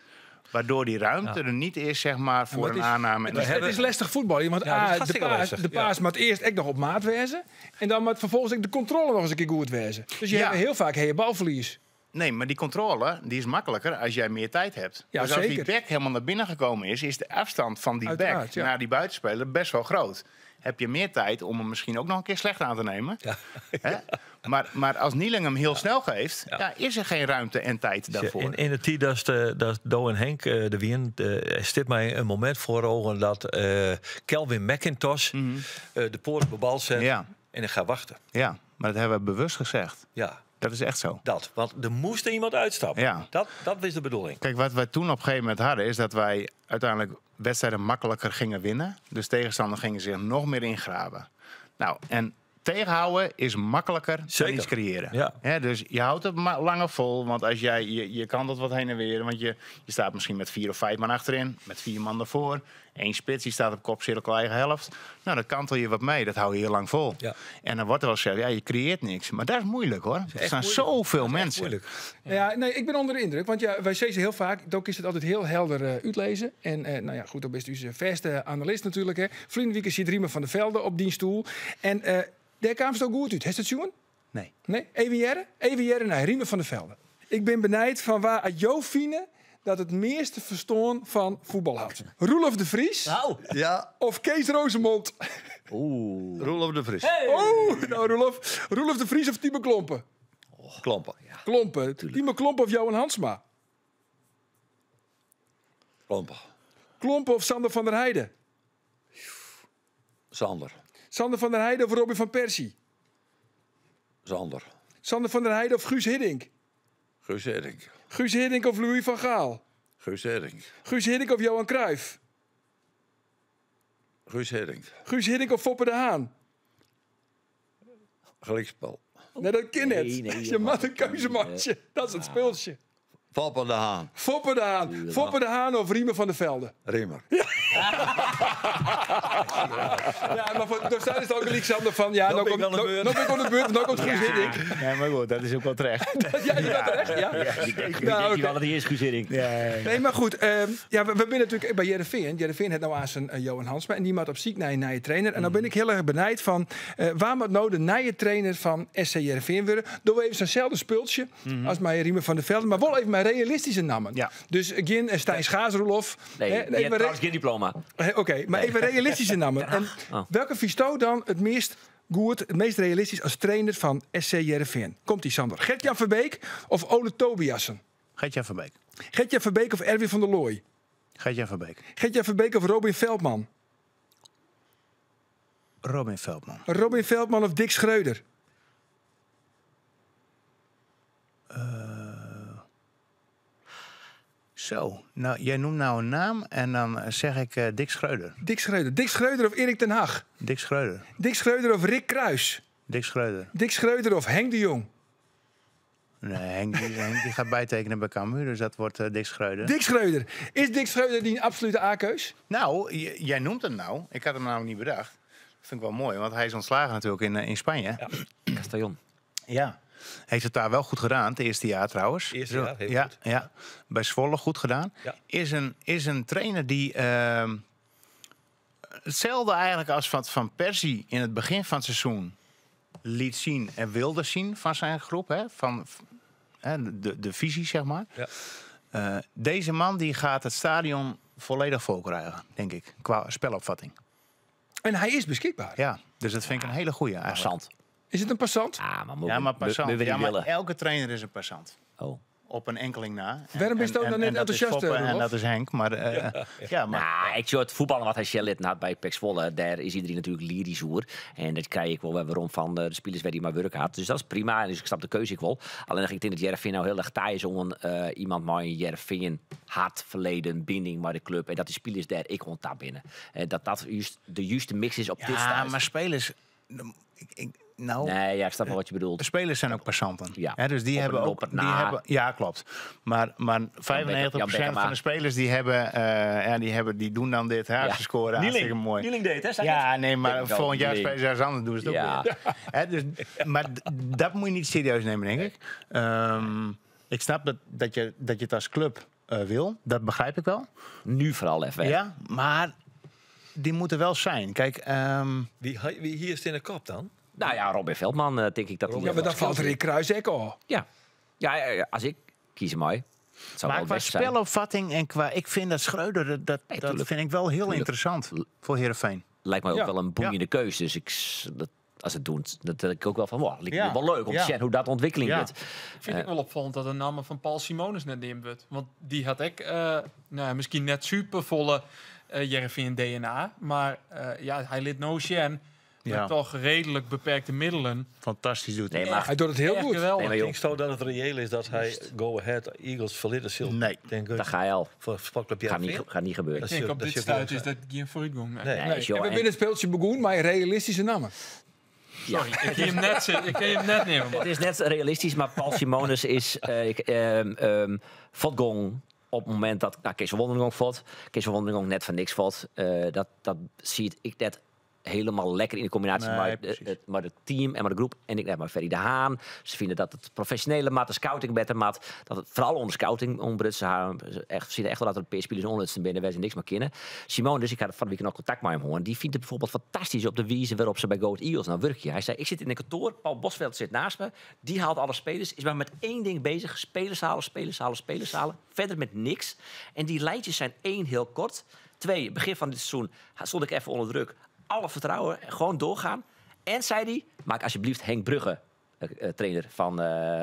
Speaker 4: waardoor die ruimte er niet is zeg maar, voor
Speaker 1: maar het
Speaker 4: een
Speaker 1: is-
Speaker 4: aanname.
Speaker 1: Het is, het is lastig voetbal. Want
Speaker 2: Ja, dat is
Speaker 1: A, de
Speaker 2: hartstikke
Speaker 1: paas,
Speaker 2: lastig,
Speaker 1: de
Speaker 2: ja.
Speaker 1: paas moet eerst echt nog op maat wezen. En dan moet vervolgens ook de controle nog eens een keer goed wezen. Dus je
Speaker 4: Ja.
Speaker 1: hebt heel vaak heel balverlies.
Speaker 4: Nee, maar die controle die is makkelijker als jij meer tijd hebt.
Speaker 1: Ja,
Speaker 4: dus als
Speaker 1: zeker.
Speaker 4: die back helemaal naar binnen gekomen is, is de afstand van die
Speaker 1: Uiteraard,
Speaker 4: back
Speaker 1: ja.
Speaker 4: naar die buitenspeler best wel groot. Heb je meer tijd om hem misschien ook nog een keer slecht aan te nemen.
Speaker 2: Ja.
Speaker 4: Hè? Maar als Nieling hem heel snel geeft, ja. is er geen ruimte en tijd daarvoor.
Speaker 2: In het tijd dat, dat Do en Henk de Wien, stipt mij een moment voor ogen dat Kelvin McIntosh de poort op de bal zet
Speaker 4: Ja.
Speaker 2: en ik ga wachten.
Speaker 4: Ja, maar dat hebben we bewust gezegd.
Speaker 2: Ja,
Speaker 4: Dat is echt zo.
Speaker 2: dat. Want er moest er iemand uitstappen.
Speaker 4: Ja.
Speaker 2: Dat is de bedoeling.
Speaker 4: Kijk, wat wij toen op een gegeven moment hadden, is dat wij uiteindelijk wedstrijden makkelijker gingen winnen. Dus tegenstanders gingen zich nog meer ingraven. Nou, en tegenhouden is makkelijker
Speaker 2: Zeker.
Speaker 4: dan iets creëren.
Speaker 2: Ja.
Speaker 4: Hè, dus je houdt het langer vol, want als jij, je kan dat wat heen en weer. Want je staat misschien met 4 of 5 man achterin, met 4 man ervoor. Eén spits, die staat op kopcirkel eigen helft. Nou, dan kantel je wat mee, dat hou je heel lang vol.
Speaker 2: Ja.
Speaker 4: En dan wordt er wel gezegd, ja, je creëert niks. Maar dat is moeilijk hoor. Er
Speaker 2: echt
Speaker 4: staan
Speaker 2: moeilijk.
Speaker 4: zoveel mensen.
Speaker 2: Moeilijk.
Speaker 1: Ja. nee, ik ben onder de indruk. Want ja, wij zeggen heel vaak, ook is het altijd heel helder uitlezen. En nou ja, goed, dan bent u zijn verste analist natuurlijk. Hè. Vriendenwieke zit Riemen van der Velde op die stoel. En daar kwam het ook goed uit. Heeft het zoen?
Speaker 4: Nee.
Speaker 1: Nee? Even Jerre? Even Jerre naar Riemen van der Velde. Ik ben benijd van waar Jo Fine dat het meeste verstoon van voetbal had. Roelof de Vries
Speaker 6: Nou.
Speaker 8: Ja,
Speaker 1: of Kees Rosemond?
Speaker 6: Oeh.
Speaker 8: Roelof de Vries.
Speaker 1: Oh, nou Roelof. Roelof de Vries of Tieme Klompen?
Speaker 8: Klompen.
Speaker 1: Klompen. Tieme Klompen of Johan Hansma?
Speaker 8: Klompen.
Speaker 1: Klompen of Sander van der Heijden?
Speaker 8: Sander.
Speaker 1: Sander van der Heijden of Robin van Persie?
Speaker 8: Sander.
Speaker 1: Sander van der Heijden of Guus Hiddink?
Speaker 8: Guus Hiddink.
Speaker 1: Guus Hiddink of Louis van Gaal?
Speaker 8: Guus Hiddink.
Speaker 1: Guus Hiddink of Johan Cruijff?
Speaker 8: Guus Hiddink.
Speaker 1: Guus Hiddink of Foppe de Haan?
Speaker 8: Gelijkspel.
Speaker 1: Nee, dat kan net.
Speaker 6: Nee, nee,
Speaker 1: Je moet een
Speaker 6: dat
Speaker 1: keuze
Speaker 6: kan niet,
Speaker 1: maken. Dat is het speeltje.
Speaker 8: Foppe de Haan.
Speaker 1: Foppe de Haan. Foppe de Haan of Riemen van der Velde?
Speaker 8: Riemer.
Speaker 1: Ja, maar voor, dus daar is het ook Alexander van. Ja,
Speaker 2: Nou
Speaker 1: nou
Speaker 2: ben ik
Speaker 1: komt
Speaker 2: aan de beurt.
Speaker 1: nou ben ik aan de beurt, nou komt Guus Hiddink.
Speaker 4: Ja, maar goed, dat is ook wel terecht.
Speaker 1: Ja, je bent terecht, ja.
Speaker 6: Ik denk
Speaker 1: Nou,
Speaker 6: die
Speaker 1: oké.
Speaker 6: wel dat die is, Guus Hiddink.
Speaker 1: Nee, maar goed. Ja, we zijn natuurlijk bij Heerenveen. Heerenveen heeft nou aan zijn Johan Hansma. En die moet op ziek naar een nieuwe trainer. En dan ben ik heel erg benijd van... waar moet nou de nieuwe trainer van SC Heerenveen worden? Door even zo'nzelfde speeltje als bij Riemen van der Velde. Maar wel even mijn realistische namen.
Speaker 4: Ja.
Speaker 1: Dus geen Stijn Schaars, Roelof.
Speaker 6: Nee,
Speaker 1: Hè,
Speaker 6: die
Speaker 1: even
Speaker 6: heeft
Speaker 1: re-
Speaker 6: trouwens geen diploma.
Speaker 1: Oké, maar even realistische namen. En
Speaker 6: Oh.
Speaker 1: welke vies dan het meest goed, het meest realistisch als trainer van SC Heerenveen? Komt die Sander? Gert-Jan Verbeek of Ole Tobiassen?
Speaker 4: Gert-Jan Verbeek.
Speaker 1: Gert-Jan Verbeek of Erwin van der Looy?
Speaker 4: Gert-Jan Verbeek.
Speaker 1: Gert-Jan Verbeek of Robin Veldman?
Speaker 4: Robin Veldman.
Speaker 1: Robin Veldman of Dick Schreuder?
Speaker 4: Zo, nou, jij noemt nou een naam en dan zeg ik Dick Schreuder.
Speaker 1: Dick Schreuder. Dick Schreuder of Erik ten Hag?
Speaker 4: Dick Schreuder.
Speaker 1: Dick Schreuder of Rick Kruis?
Speaker 4: Dick Schreuder.
Speaker 1: Dick Schreuder of Henk de Jong?
Speaker 4: Nee, Henk, Henk die gaat bijtekenen bij Cambuur, dus dat wordt Dick Schreuder.
Speaker 1: Dick Schreuder. Is Dick Schreuder die een absolute A-keus?
Speaker 4: Nou, jij noemt hem nou. Ik had hem nou niet bedacht. Dat vind ik wel mooi, want hij is ontslagen natuurlijk in Spanje. Ja.
Speaker 6: Castellon.
Speaker 4: Heeft het daar wel goed gedaan, het eerste jaar trouwens.
Speaker 2: Eerste jaar, heel
Speaker 4: ja,
Speaker 2: goed.
Speaker 4: Ja, bij Zwolle goed gedaan.
Speaker 2: Ja.
Speaker 4: Is een trainer die hetzelfde eigenlijk als wat Van Persie in het begin van het seizoen liet zien en wilde zien van zijn groep. Hè, van hè, de visie, zeg maar.
Speaker 2: Ja.
Speaker 4: Deze man die gaat het stadion volledig vol krijgen, denk ik. Qua spelopvatting.
Speaker 1: En hij is beschikbaar.
Speaker 4: Ja, dus dat vind ik een hele goeie eigenlijk.
Speaker 6: Passant.
Speaker 1: Is het een passant?
Speaker 6: Ah, maar
Speaker 4: Ja, maar passant.
Speaker 6: We
Speaker 4: Ja,
Speaker 6: niet
Speaker 4: maar
Speaker 6: willen.
Speaker 4: elke trainer is een passant.
Speaker 6: Oh.
Speaker 4: Op in enkeling na. En,
Speaker 1: Wêrom bist
Speaker 4: en-
Speaker 1: do dan
Speaker 4: en-
Speaker 1: net
Speaker 4: en dat is
Speaker 1: enthousiast,
Speaker 4: Foppe En
Speaker 1: Roelof?
Speaker 4: dat is Henk. Maar, ja, maar
Speaker 6: Nou, ik zie het voetballen wat hij sjen litten hat by PEC Zwolle, daar is iedereen natuurlijk lyrisch oer. En dat krijg ik wel weer werom van de spelers waar die maar werk had. Dus dat is prima. Dus ik snap de keuze ik wel. Alleen ik denk dat Heerenveen nou heel erg taai is om iemand met een Heerenveen hart, verleden, binding met de club. En dat die spelers daar ik ont binnen. En dat dat juist de juiste mix is op dit
Speaker 4: ja,
Speaker 6: stuit.
Speaker 4: maar spelers... Ik, nou,
Speaker 6: Nee, ja, ik snap wel wat je bedoelt.
Speaker 4: De spelers zijn ook passanten.
Speaker 6: Ja.
Speaker 4: Hè, dus die
Speaker 6: Op
Speaker 4: hebben
Speaker 6: een
Speaker 4: ook.
Speaker 6: noppert
Speaker 4: Die
Speaker 6: na.
Speaker 4: hebben, ja, klopt. Maar 95%
Speaker 6: Jan Bekkema.
Speaker 4: van de spelers die hebben, ja, die hebben, die doen dan dit. Hè, als
Speaker 6: Ja.
Speaker 4: ze scoren, hartstikke mooi.
Speaker 6: Nieling deed, hè? zei je
Speaker 4: Ja,
Speaker 6: het?
Speaker 4: nee, maar
Speaker 6: Denk ik wel,
Speaker 4: volgend jaar
Speaker 6: Nieling.
Speaker 4: spelen ze ergens anders, doen ze het ook
Speaker 6: Ja.
Speaker 4: weer. Hè, dus, maar dat moet je niet serieus nemen, denk ik. Ik snap dat je het als club wil. Dat begrijp ik wel.
Speaker 6: Nu vooral even. hè.
Speaker 4: Ja, maar die moeten wel zijn. Kijk,
Speaker 2: Wie hier is het in de kop dan?
Speaker 6: Nou ja, Robin Veldman, denk ik dat die
Speaker 1: Ja, maar dan valt Rick Kruis ook al.
Speaker 6: Ja. Ja, ja, ja, als ik kies mij. Het zou
Speaker 4: Maar
Speaker 6: wel
Speaker 4: qua
Speaker 6: best zijn.
Speaker 4: spelopvatting en qua... Ik vind dat Schreuder, dat,
Speaker 6: Nee,
Speaker 4: dat
Speaker 6: tuurlijk.
Speaker 4: vind ik wel heel interessant voor Heerenveen.
Speaker 6: Lijkt mij ook
Speaker 1: Ja.
Speaker 6: wel een boeiende keus. Dus ik, dat, als het doet, dat denk ik ook wel van... Wow, lijkt me wel leuk om te zien hoe dat ontwikkeling wordt.
Speaker 5: Ik vind het wel opvallend dat de naam van Paul Simonis net neemt wordt. Want die had ik nou, misschien net supervolle Heerenveen DNA. Maar ja, hij liet no Shen. Met toch redelijk beperkte middelen.
Speaker 4: Fantastisch doet hij.
Speaker 6: Nee, maar
Speaker 1: Hij doet het heel
Speaker 5: Echt
Speaker 1: goed.
Speaker 5: geweldig.
Speaker 6: Nee, maar joh,
Speaker 2: Denk je dat het reëel is dat hij Go Ahead Eagles verleden zult?
Speaker 4: Nee.
Speaker 2: Denk ik.
Speaker 6: daar ga je al.
Speaker 2: Voor Sportclub
Speaker 6: Gaat niet,
Speaker 2: Heerenveen?
Speaker 6: gaat niet gebeuren.
Speaker 2: Dat
Speaker 5: Ik denk
Speaker 2: is-
Speaker 5: op
Speaker 2: dat
Speaker 5: dit
Speaker 2: is
Speaker 5: stuit is dat geen vooruitgang. Nee.
Speaker 2: Nee.
Speaker 6: Nee,
Speaker 1: Nee,
Speaker 6: joh,
Speaker 1: en we
Speaker 6: en-
Speaker 1: binnen het speeltje begonnen, maar realistische namen.
Speaker 5: Sorry, ik kan hem net, ik kan hem net nemen.
Speaker 6: Het is net realistisch, maar Paul Simonis is Vodgong op het moment dat nou, Kees van Wonderen valt. Kees van Wonderen net van niks valt. Dat zie ik net helemaal lekker in de combinatie
Speaker 4: Nee,
Speaker 6: met,
Speaker 4: precies.
Speaker 6: het, met het team en met de groep. En ik net maar Ferry de Haan. Ze vinden dat het professionele mat, de scouting beter mat, dat het vooral onder scouting om Ze hebben echt, zien echt wel dat er een spelers onder binnen, wij zijn niks meer kennen. Simone, dus ik had van de week nog contact met hem hoor. Die vindt het bijvoorbeeld fantastisch op de wijze waarop ze bij Go Ahead Eagles nou werken. Hij zei, ik zit in een kantoor, Paul Bosveld zit naast me. Die haalt alle spelers, is maar met één ding bezig. Spelers halen, spelers halen, spelers halen. Verder met niks. En die lijntjes zijn 1 heel kort. 2, begin van dit seizoen stond ik even onder druk. Alle vertrouwen, gewoon doorgaan. En zei hij, maak alsjeblieft Henk Brugge trainer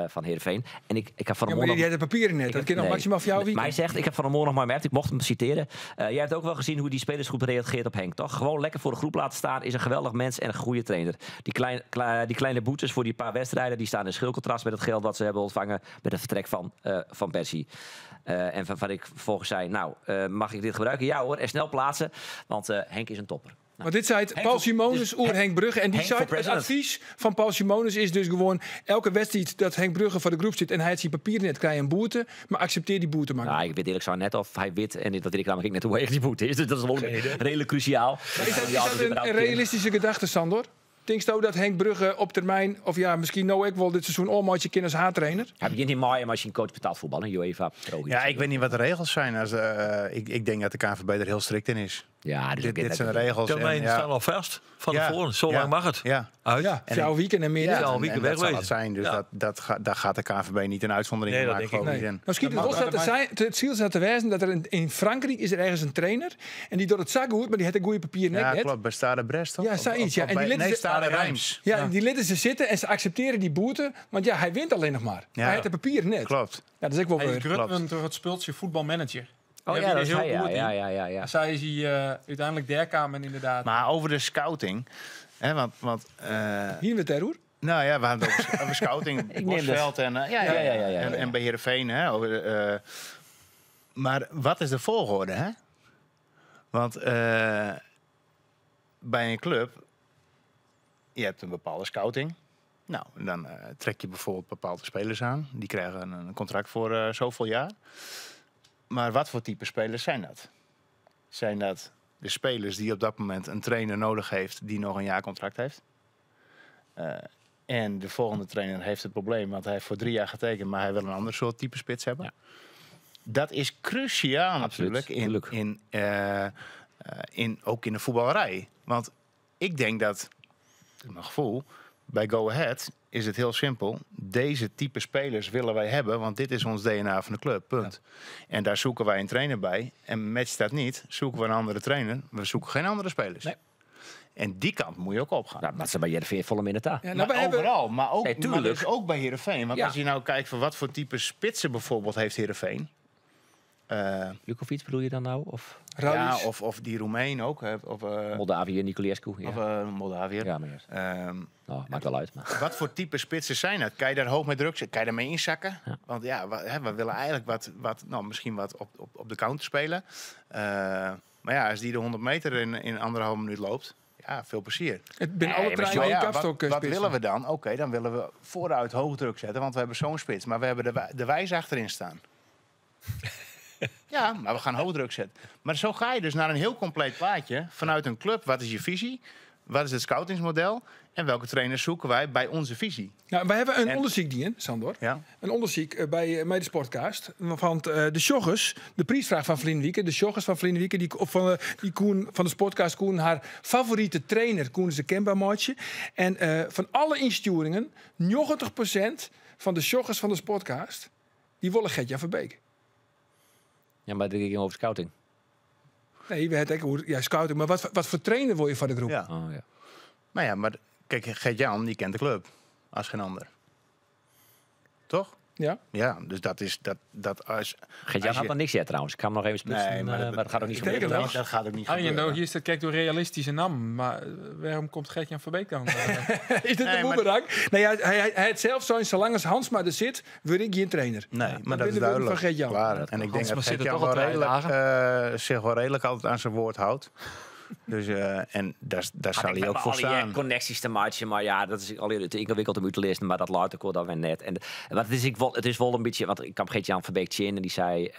Speaker 6: van Heerenveen. En ik heb van
Speaker 1: Ja,
Speaker 6: de
Speaker 1: maar
Speaker 6: morgen
Speaker 1: die had de papieren net. Dat kan nog
Speaker 6: Nee.
Speaker 1: maximaal voor jou
Speaker 6: Maar hij
Speaker 1: weekend.
Speaker 6: zegt, ik heb van de morgen nog maar gemerkt, ik mocht hem citeren. Jij hebt ook wel gezien hoe die spelersgroep reageert op Henk, toch? Gewoon lekker voor de groep laten staan, is een geweldig mens en een goede trainer. Die, die kleine boetes voor die paar wedstrijden, die staan in schilcontrast met het geld wat ze hebben ontvangen met het vertrek van Persie. En van ik vervolgens zei, nou, mag ik dit gebruiken? Ja hoor, en snel plaatsen, want Henk is een topper.
Speaker 1: Maar dit zei het
Speaker 6: Henk
Speaker 1: Paul
Speaker 6: voor-
Speaker 1: Simonis,
Speaker 6: dus
Speaker 1: oer
Speaker 6: Henk-
Speaker 1: Henk Brugge. En die
Speaker 6: Henk
Speaker 1: zei,
Speaker 6: voor
Speaker 1: het
Speaker 6: president.
Speaker 1: advies van Paul Simonis is dus gewoon... elke wedstrijd dat Henk Brugge voor de groep zit en hij het zijn papier net, krijg je een boete. Maar accepteer die boete maar.
Speaker 6: Nou, ik weet eerlijk zo net of hij wit en dat weet ik namelijk net hoe heeg die boete is. Dus dat is wel redelijk cruciaal.
Speaker 1: Is dat, is dat een realistische gedachte, Sandor? Denk je dat Henk Brugge op termijn, of ja, misschien nou ik wel dit seizoen almaatje kind als haartrainer?
Speaker 6: Hij begint in mei, maar als je een coach betaald voetbal, een UEFA Pro.
Speaker 4: Ja, ik weet niet wat de regels zijn. Ik denk dat de KNVB er heel strikt in is.
Speaker 6: Ja, dus
Speaker 4: Dit zijn de regels.
Speaker 2: Termijnen
Speaker 4: en, ja.
Speaker 2: staan al vast van
Speaker 4: Ja,
Speaker 2: tevoren. Zo
Speaker 4: ja,
Speaker 2: lang mag het.
Speaker 4: Ja.
Speaker 2: Uit.
Speaker 1: Ja,
Speaker 4: En
Speaker 1: jouw weekend en meer.
Speaker 4: Ja,
Speaker 1: niet.
Speaker 2: al
Speaker 4: en
Speaker 2: weekend
Speaker 4: dat zal
Speaker 2: wegwezen.
Speaker 4: het zijn. Dus
Speaker 2: Ja.
Speaker 4: daar gaat de KNVB niet een uitzondering
Speaker 2: Nee,
Speaker 4: in
Speaker 2: dat
Speaker 4: maken,
Speaker 2: denk ik
Speaker 4: geloof ik
Speaker 1: Nee.
Speaker 4: niet in.
Speaker 1: Nou, schiet het
Speaker 5: Dat
Speaker 1: wel
Speaker 5: mag-
Speaker 1: staat te
Speaker 5: dat
Speaker 1: zijn, het ziel staat te wijzen dat er in Frankrijk is er ergens een trainer en die door het zak goed, maar die had een goede papier nek
Speaker 4: Ja,
Speaker 1: net.
Speaker 4: klopt. Bij Stade Brest, toch?
Speaker 1: Ja, zoiets, ja.
Speaker 4: Of
Speaker 1: En die
Speaker 4: bij-
Speaker 1: lieten
Speaker 4: nee,
Speaker 1: ze-
Speaker 4: Stade Reims.
Speaker 1: Ja, die lieten ze zitten en ze accepteren die boete, want ja, hij wint alleen nog maar.
Speaker 4: Ja.
Speaker 1: Hij had de papier net.
Speaker 4: Klopt.
Speaker 1: Ja, dat is ook wel
Speaker 5: Hij is
Speaker 1: weer.
Speaker 5: Grutman door het speeltje voetbalmanager.
Speaker 6: Oh
Speaker 5: Daar
Speaker 6: ja,
Speaker 5: heb
Speaker 6: dat
Speaker 5: je
Speaker 6: is
Speaker 5: er
Speaker 6: hij.
Speaker 5: heel
Speaker 6: Ja,
Speaker 5: goed
Speaker 6: ja,
Speaker 5: in.
Speaker 6: ja, ja, ja.
Speaker 5: En zij is hij uiteindelijk der kamer inderdaad.
Speaker 4: Maar over de scouting. Hè, want
Speaker 1: Hier met Terroer.
Speaker 4: nou ja, we hadden het over scouting.
Speaker 6: Ik neem
Speaker 4: Bosveld en, ja, ja,
Speaker 6: Ja, ja, ja, ja,
Speaker 4: En,
Speaker 6: ja.
Speaker 4: en bij Heerenveen. Hè, over, maar wat is de volgorde, hè? Want bij een club, je hebt een bepaalde scouting. Nou, en dan trek je bijvoorbeeld bepaalde spelers aan. Die krijgen een contract voor zoveel jaar. Maar wat voor type spelers zijn dat? Zijn dat de spelers die op dat moment een trainer nodig heeft die nog een jaar contract heeft? En de volgende trainer heeft het probleem, want hij heeft voor 3 jaar getekend, maar hij wil een ander soort type spits hebben.
Speaker 6: Ja.
Speaker 4: Dat is cruciaal
Speaker 6: Absoluut,
Speaker 4: natuurlijk
Speaker 6: tuurlijk.
Speaker 4: ook in de voetballerij. Want ik denk dat, in mijn gevoel, bij Go Ahead is het heel simpel. Deze type spelers willen wij hebben, want dit is ons DNA van de club. Punt. En daar zoeken wij een trainer bij. En matcht dat niet, zoeken we een andere trainer. We zoeken geen andere spelers.
Speaker 6: Nee.
Speaker 4: En die kant moet je ook opgaan.
Speaker 6: Nou, maar ze bij Heerenveen volle minder ta.
Speaker 1: Ja, nou,
Speaker 4: Maar
Speaker 1: we hebben,
Speaker 4: overal, maar ook,
Speaker 6: Nee,
Speaker 4: maar
Speaker 6: tuurlijk.
Speaker 4: dus ook bij Heerenveen. Want
Speaker 6: Ja.
Speaker 4: als je nou kijkt van wat voor type spitsen bijvoorbeeld heeft Heerenveen.
Speaker 6: Lukovic bedoel je dan nou? Of
Speaker 1: Raulis.
Speaker 4: Ja, of die Roemeen ook. hè, Of,
Speaker 6: Moldavië, Niculescu? Ja,
Speaker 4: of Moldavië.
Speaker 6: ja maar ja. Nou, maakt wel uit. Maar.
Speaker 4: Wat voor type spitsen zijn dat? Kan je daar hoog mee druk zetten? Kan je daarmee inzakken? Want ja, we willen eigenlijk wat, nou, misschien wat op de counter spelen. Maar ja, als die de 100 meter in anderhalve minuut loopt, ja, veel plezier.
Speaker 1: Het binnen alle
Speaker 6: Nee, maar
Speaker 1: treinen
Speaker 4: Maar
Speaker 1: in
Speaker 4: ja,
Speaker 1: kapstok
Speaker 4: wat
Speaker 1: spitsen.
Speaker 4: willen we dan? Oké, dan willen we vooruit hoog druk zetten, want we hebben zo'n spits. Maar we hebben de wijs achterin staan. Ja, maar we gaan hoog druk zetten. Maar zo ga je dus naar een heel compleet plaatje vanuit een club. Wat is je visie? Wat is het scoutingsmodel? En welke trainers zoeken wij bij onze visie?
Speaker 1: Nou, wij hebben een onderzoek, dien, Sandor.
Speaker 4: Ja.
Speaker 1: Een onderzoek bij de Sportcast. Want de joggers, de prijsvraag van Vlien Wieke, de joggers van Vlien Wieke, die, of van, die Koen, van de Sportcast Koen, haar favoriete trainer, Koen ze kenbaar maatje. En van alle insturingen, 90% van de joggers van de Sportcast, die willen Gertjan Verbeek.
Speaker 6: Ja, maar dit ging over scouting.
Speaker 1: Nee, we hebben het ook ja, scouting. Maar wat voor trainer word je van de groep?
Speaker 4: Ja.
Speaker 6: Oh, ja.
Speaker 4: Nou ja, maar kijk, Gert-Jan, die kent de club als geen ander. Toch?
Speaker 1: Ja.
Speaker 4: Ja, dus dat is dat als
Speaker 6: Gert-Jan
Speaker 4: als
Speaker 6: had
Speaker 4: je-
Speaker 6: nog niks yet trouwens. Ik ga hem nog even splitsen.
Speaker 4: Nee, maar
Speaker 6: maar dat gaat ook niet
Speaker 1: Ik denk
Speaker 6: gebeuren.
Speaker 1: het
Speaker 4: Dat gaat ook niet
Speaker 5: Arjen,
Speaker 4: gebeuren.
Speaker 5: nou, hier is het, kijk door realistische naam. Maar waarom komt Gert-Jan Verbeek dan?
Speaker 1: Is dit
Speaker 4: Nee,
Speaker 1: de
Speaker 4: maar-
Speaker 1: boemerang? Nee, hij het zelf zo, zolang als Hans maar er zit, word ik geen trainer.
Speaker 4: Nee, maar
Speaker 1: Dat
Speaker 4: dat is
Speaker 1: vinden we
Speaker 4: duidelijk.
Speaker 1: van Gert-Jan.
Speaker 4: Klaar. En ik denk
Speaker 5: Hans
Speaker 4: dat
Speaker 5: maar zit er
Speaker 4: Gert-Jan
Speaker 5: toch al
Speaker 4: wel
Speaker 5: twee
Speaker 4: redelijk, zich wel redelijk altijd aan zijn woord houdt. Dus, en daar zal hij ook voor staan.
Speaker 6: connecties te maken, maar ja, dat is al te ingewikkeld om uit te lezen, maar dat laat ik wel dan weer net. En wat het is, ik wel, het is wel een beetje, want ik kwam Gert-Jan Verbeek in en die zei,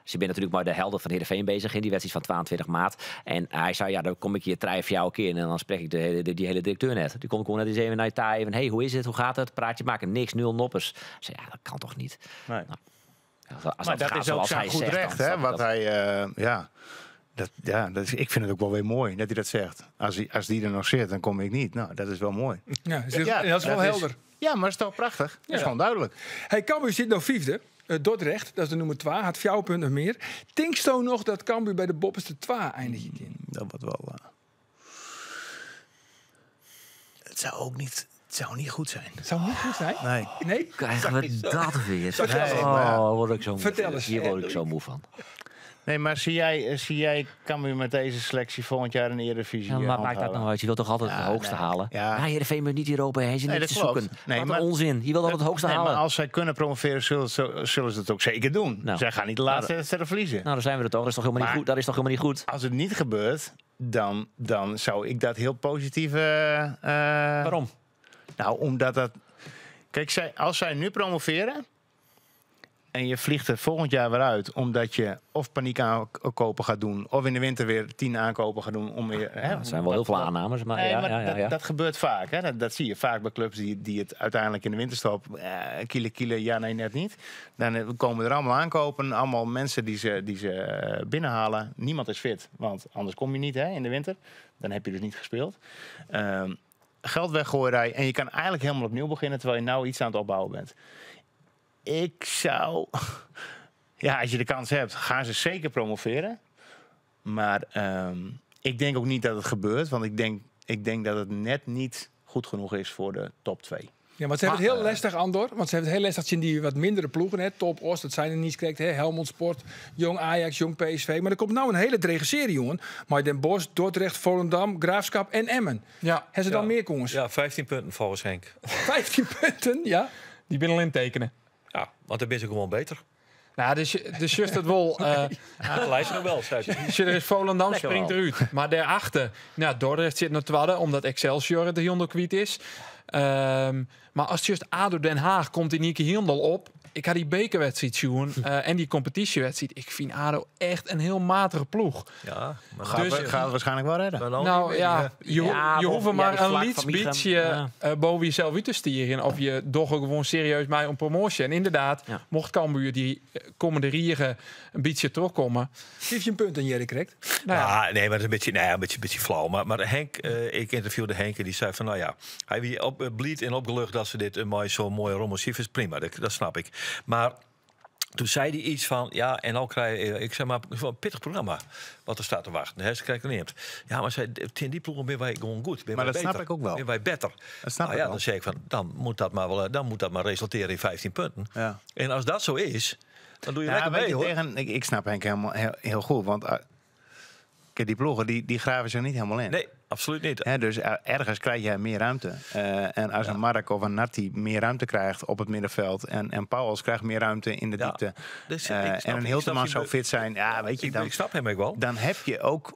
Speaker 6: ze ben natuurlijk maar de helden van Heerenveen bezig in die wedstrijd van 22 maart. En hij zei, ja, dan kom ik hier drie of jou een keer en dan spreek ik die hele directeur net. Die komt gewoon net eens even naar je taai, even, hey, hoe is het, hoe gaat het, praatje maken, niks, nul noppers. Ik zei, ja, dat kan toch niet?
Speaker 4: Nee.
Speaker 6: Nou, als
Speaker 4: Maar dat
Speaker 6: gaat
Speaker 4: is ook
Speaker 6: zoals
Speaker 4: zijn
Speaker 6: hij
Speaker 4: goed
Speaker 6: zegt, dan
Speaker 4: recht,
Speaker 6: snap
Speaker 4: hè?
Speaker 6: ik
Speaker 4: Wat
Speaker 6: dat.
Speaker 4: hij, ja. Dat, ja, dat is, ik vind het ook wel weer mooi dat hij dat zegt. Als die er nog zit, dan kom ik niet. Nou, dat is wel mooi.
Speaker 1: Ja, dat is wel helder.
Speaker 4: Ja, maar dat is toch prachtig? Dat is gewoon duidelijk.
Speaker 1: Hey, Cambuur zit nog vijfde. Dordrecht, dat is de nummer 2, had 4 punten meer. Tinksto nog dat Cambuur bij de boppenste 2 eindigt in?
Speaker 4: Dat wordt wel... Het zou ook niet, het zou niet goed zijn.
Speaker 1: Het zou niet goed zijn?
Speaker 4: Nee.
Speaker 1: Nee?
Speaker 6: Krijgen we dat weer?
Speaker 4: Nee, maar
Speaker 6: Oh, word ik zo moe.
Speaker 1: Vertel eens.
Speaker 6: Hier word ik zo moe van.
Speaker 4: Nee, maar zie jij Cambuur met deze selectie volgend jaar in de Eredivisie?
Speaker 6: Ja, maar maakt dat
Speaker 4: handhouden?
Speaker 6: nou uit? Je wilt toch altijd
Speaker 4: Ja,
Speaker 6: het hoogste
Speaker 4: nee.
Speaker 6: halen?
Speaker 4: Ja.
Speaker 6: Ja, Heerenveen moet niet Europa, hij is
Speaker 4: Nee,
Speaker 6: niet
Speaker 4: dat
Speaker 6: te
Speaker 4: klopt.
Speaker 6: zoeken.
Speaker 4: Nee,
Speaker 6: Wat
Speaker 4: maar-
Speaker 6: een onzin. Je wilt altijd het hoogste
Speaker 4: Nee,
Speaker 6: halen.
Speaker 4: maar als zij kunnen promoveren, zullen ze het ook zeker doen.
Speaker 6: Nou.
Speaker 4: Zij gaan niet de laatste wedstrijd verliezen.
Speaker 6: Nou, daar zijn we er toch. Dat is toch helemaal niet
Speaker 4: Maar-
Speaker 6: goed. Dat is toch helemaal niet goed?
Speaker 4: Als het niet gebeurt, dan zou ik dat heel positief...
Speaker 6: Waarom?
Speaker 4: Nou, omdat dat... Kijk, als zij nu promoveren... en je vliegt er volgend jaar weer uit... omdat je of paniek aankopen gaat doen... of in de winter weer 10 aankopen gaat doen. Om weer, hè,
Speaker 6: Dat zijn wel heel veel aannames, maar
Speaker 4: Nee,
Speaker 6: ja,
Speaker 4: maar
Speaker 6: ja, ja, ja.
Speaker 4: Dat gebeurt vaak. Hè? Dat zie je vaak bij clubs die het uiteindelijk in de winterstop... kiele, kiele, ja, nee, net niet. Dan komen er allemaal aankopen. Allemaal mensen die ze binnenhalen. Niemand is fit, want anders kom je niet hè, in de winter. Dan heb je dus niet gespeeld. Geld weggooierij. En je kan eigenlijk helemaal opnieuw beginnen... terwijl je nou iets aan het opbouwen bent. Ik zou... Ja, als je de kans hebt, gaan ze zeker promoveren. Maar ik denk ook niet dat het gebeurt. Want ik denk dat het net niet goed genoeg is voor de top 2.
Speaker 1: Ja, maar ze hebben het heel lastig, Andor. Want ze hebben het heel lastig zien die wat mindere ploegen. Hè. Top Oost, dat zijn er niet correct. Hè. Helmond Sport, Jong Ajax, Jong PSV. Maar er komt nou een hele drege serie, jongen. Maar Den Bosch, Dordrecht, Volendam, Graafschap en Emmen.
Speaker 5: Ja.
Speaker 1: Hebben ze dan meer, jongens?
Speaker 2: Ja, 15 punten volgens Henk.
Speaker 1: 15 punten, ja.
Speaker 5: Die binnen alleen tekenen.
Speaker 2: Ja, want dan ben ze gewoon beter.
Speaker 5: Nou, dus just het wel.
Speaker 2: Dat lijkt nog wel, zei ze.
Speaker 5: Er is Volendam
Speaker 6: Lekker
Speaker 5: springt
Speaker 6: wel.
Speaker 5: eruit. Maar daarachter, nou, Dordrecht zit nog tweede, omdat Excelsior het de kwijt is. Maar als just ADO Den Haag komt in één keer helemaal op. Ik had die bekerwedstrijd zien en die competitiewedstrijd. Ik vind ADO echt een heel matige ploeg.
Speaker 2: Ja, maar
Speaker 4: Gaat,
Speaker 5: Dus-
Speaker 4: gaat het waarschijnlijk wel redden.
Speaker 2: Maar nou
Speaker 5: Nou
Speaker 2: niet meer,
Speaker 5: ja,
Speaker 2: hè.
Speaker 5: je hoeft er maar
Speaker 6: die
Speaker 5: een
Speaker 6: vlak
Speaker 5: liets
Speaker 6: van Michel,
Speaker 5: beetje
Speaker 6: ja.
Speaker 5: boven jezelf uit te stieren. Of je doch ook gewoon serieus mij om promotie. En inderdaad,
Speaker 6: Ja.
Speaker 5: mocht Cambuur die komende rieren een beetje terugkomen.
Speaker 1: Geef je een punt aan Jerry, correct?
Speaker 5: Nou ja,
Speaker 2: Ja, nee, maar dat is een beetje, nee, een beetje flauw. Maar Henk, ik interviewde Henk en die zei van, nou ja, hij wie op, blied en opgelucht dat ze dit mooi zo'n mooie rommel is prima, dat snap ik. Maar Toen zei hij iets van, ja, en nou krijg je, ik zeg maar, een pittig programma wat er staat te wachten. Hè, ze krijgen niet. Ja, maar zei, tegen die ploegen ben wij gewoon goed. Ben
Speaker 4: Maar
Speaker 2: wij
Speaker 4: dat snap
Speaker 2: beter.
Speaker 4: ik ook wel.
Speaker 2: Ben wij beter.
Speaker 4: Dat snap
Speaker 2: Nou
Speaker 4: ik
Speaker 2: ja,
Speaker 4: wel.
Speaker 2: dan zeg ik van, dan moet dat maar wel, dan moet dat maar resulteren in 15 punten.
Speaker 4: Ja.
Speaker 2: En als dat zo is, dan doe je
Speaker 4: Ja,
Speaker 2: lekker
Speaker 4: weet
Speaker 2: mee,
Speaker 4: je,
Speaker 2: hoor.
Speaker 4: tegen, ik snap Henk helemaal heel, heel goed. Want kijk, die ploegen die, die graven zich niet helemaal in.
Speaker 2: Nee, absoluut niet.
Speaker 4: Hè, dus ergens krijg jij meer ruimte. En als een Mark of een Natti meer ruimte krijgt op het middenveld... en Pauwels krijgt meer ruimte in de
Speaker 2: Ja.
Speaker 4: diepte...
Speaker 2: Dus ik snap-
Speaker 4: en een
Speaker 2: ik
Speaker 4: Hilterman
Speaker 2: snap
Speaker 4: zou
Speaker 2: je-
Speaker 4: fit zijn... Ja, weet je, dan,
Speaker 2: Ik snap hem ook wel.
Speaker 4: dan heb je ook...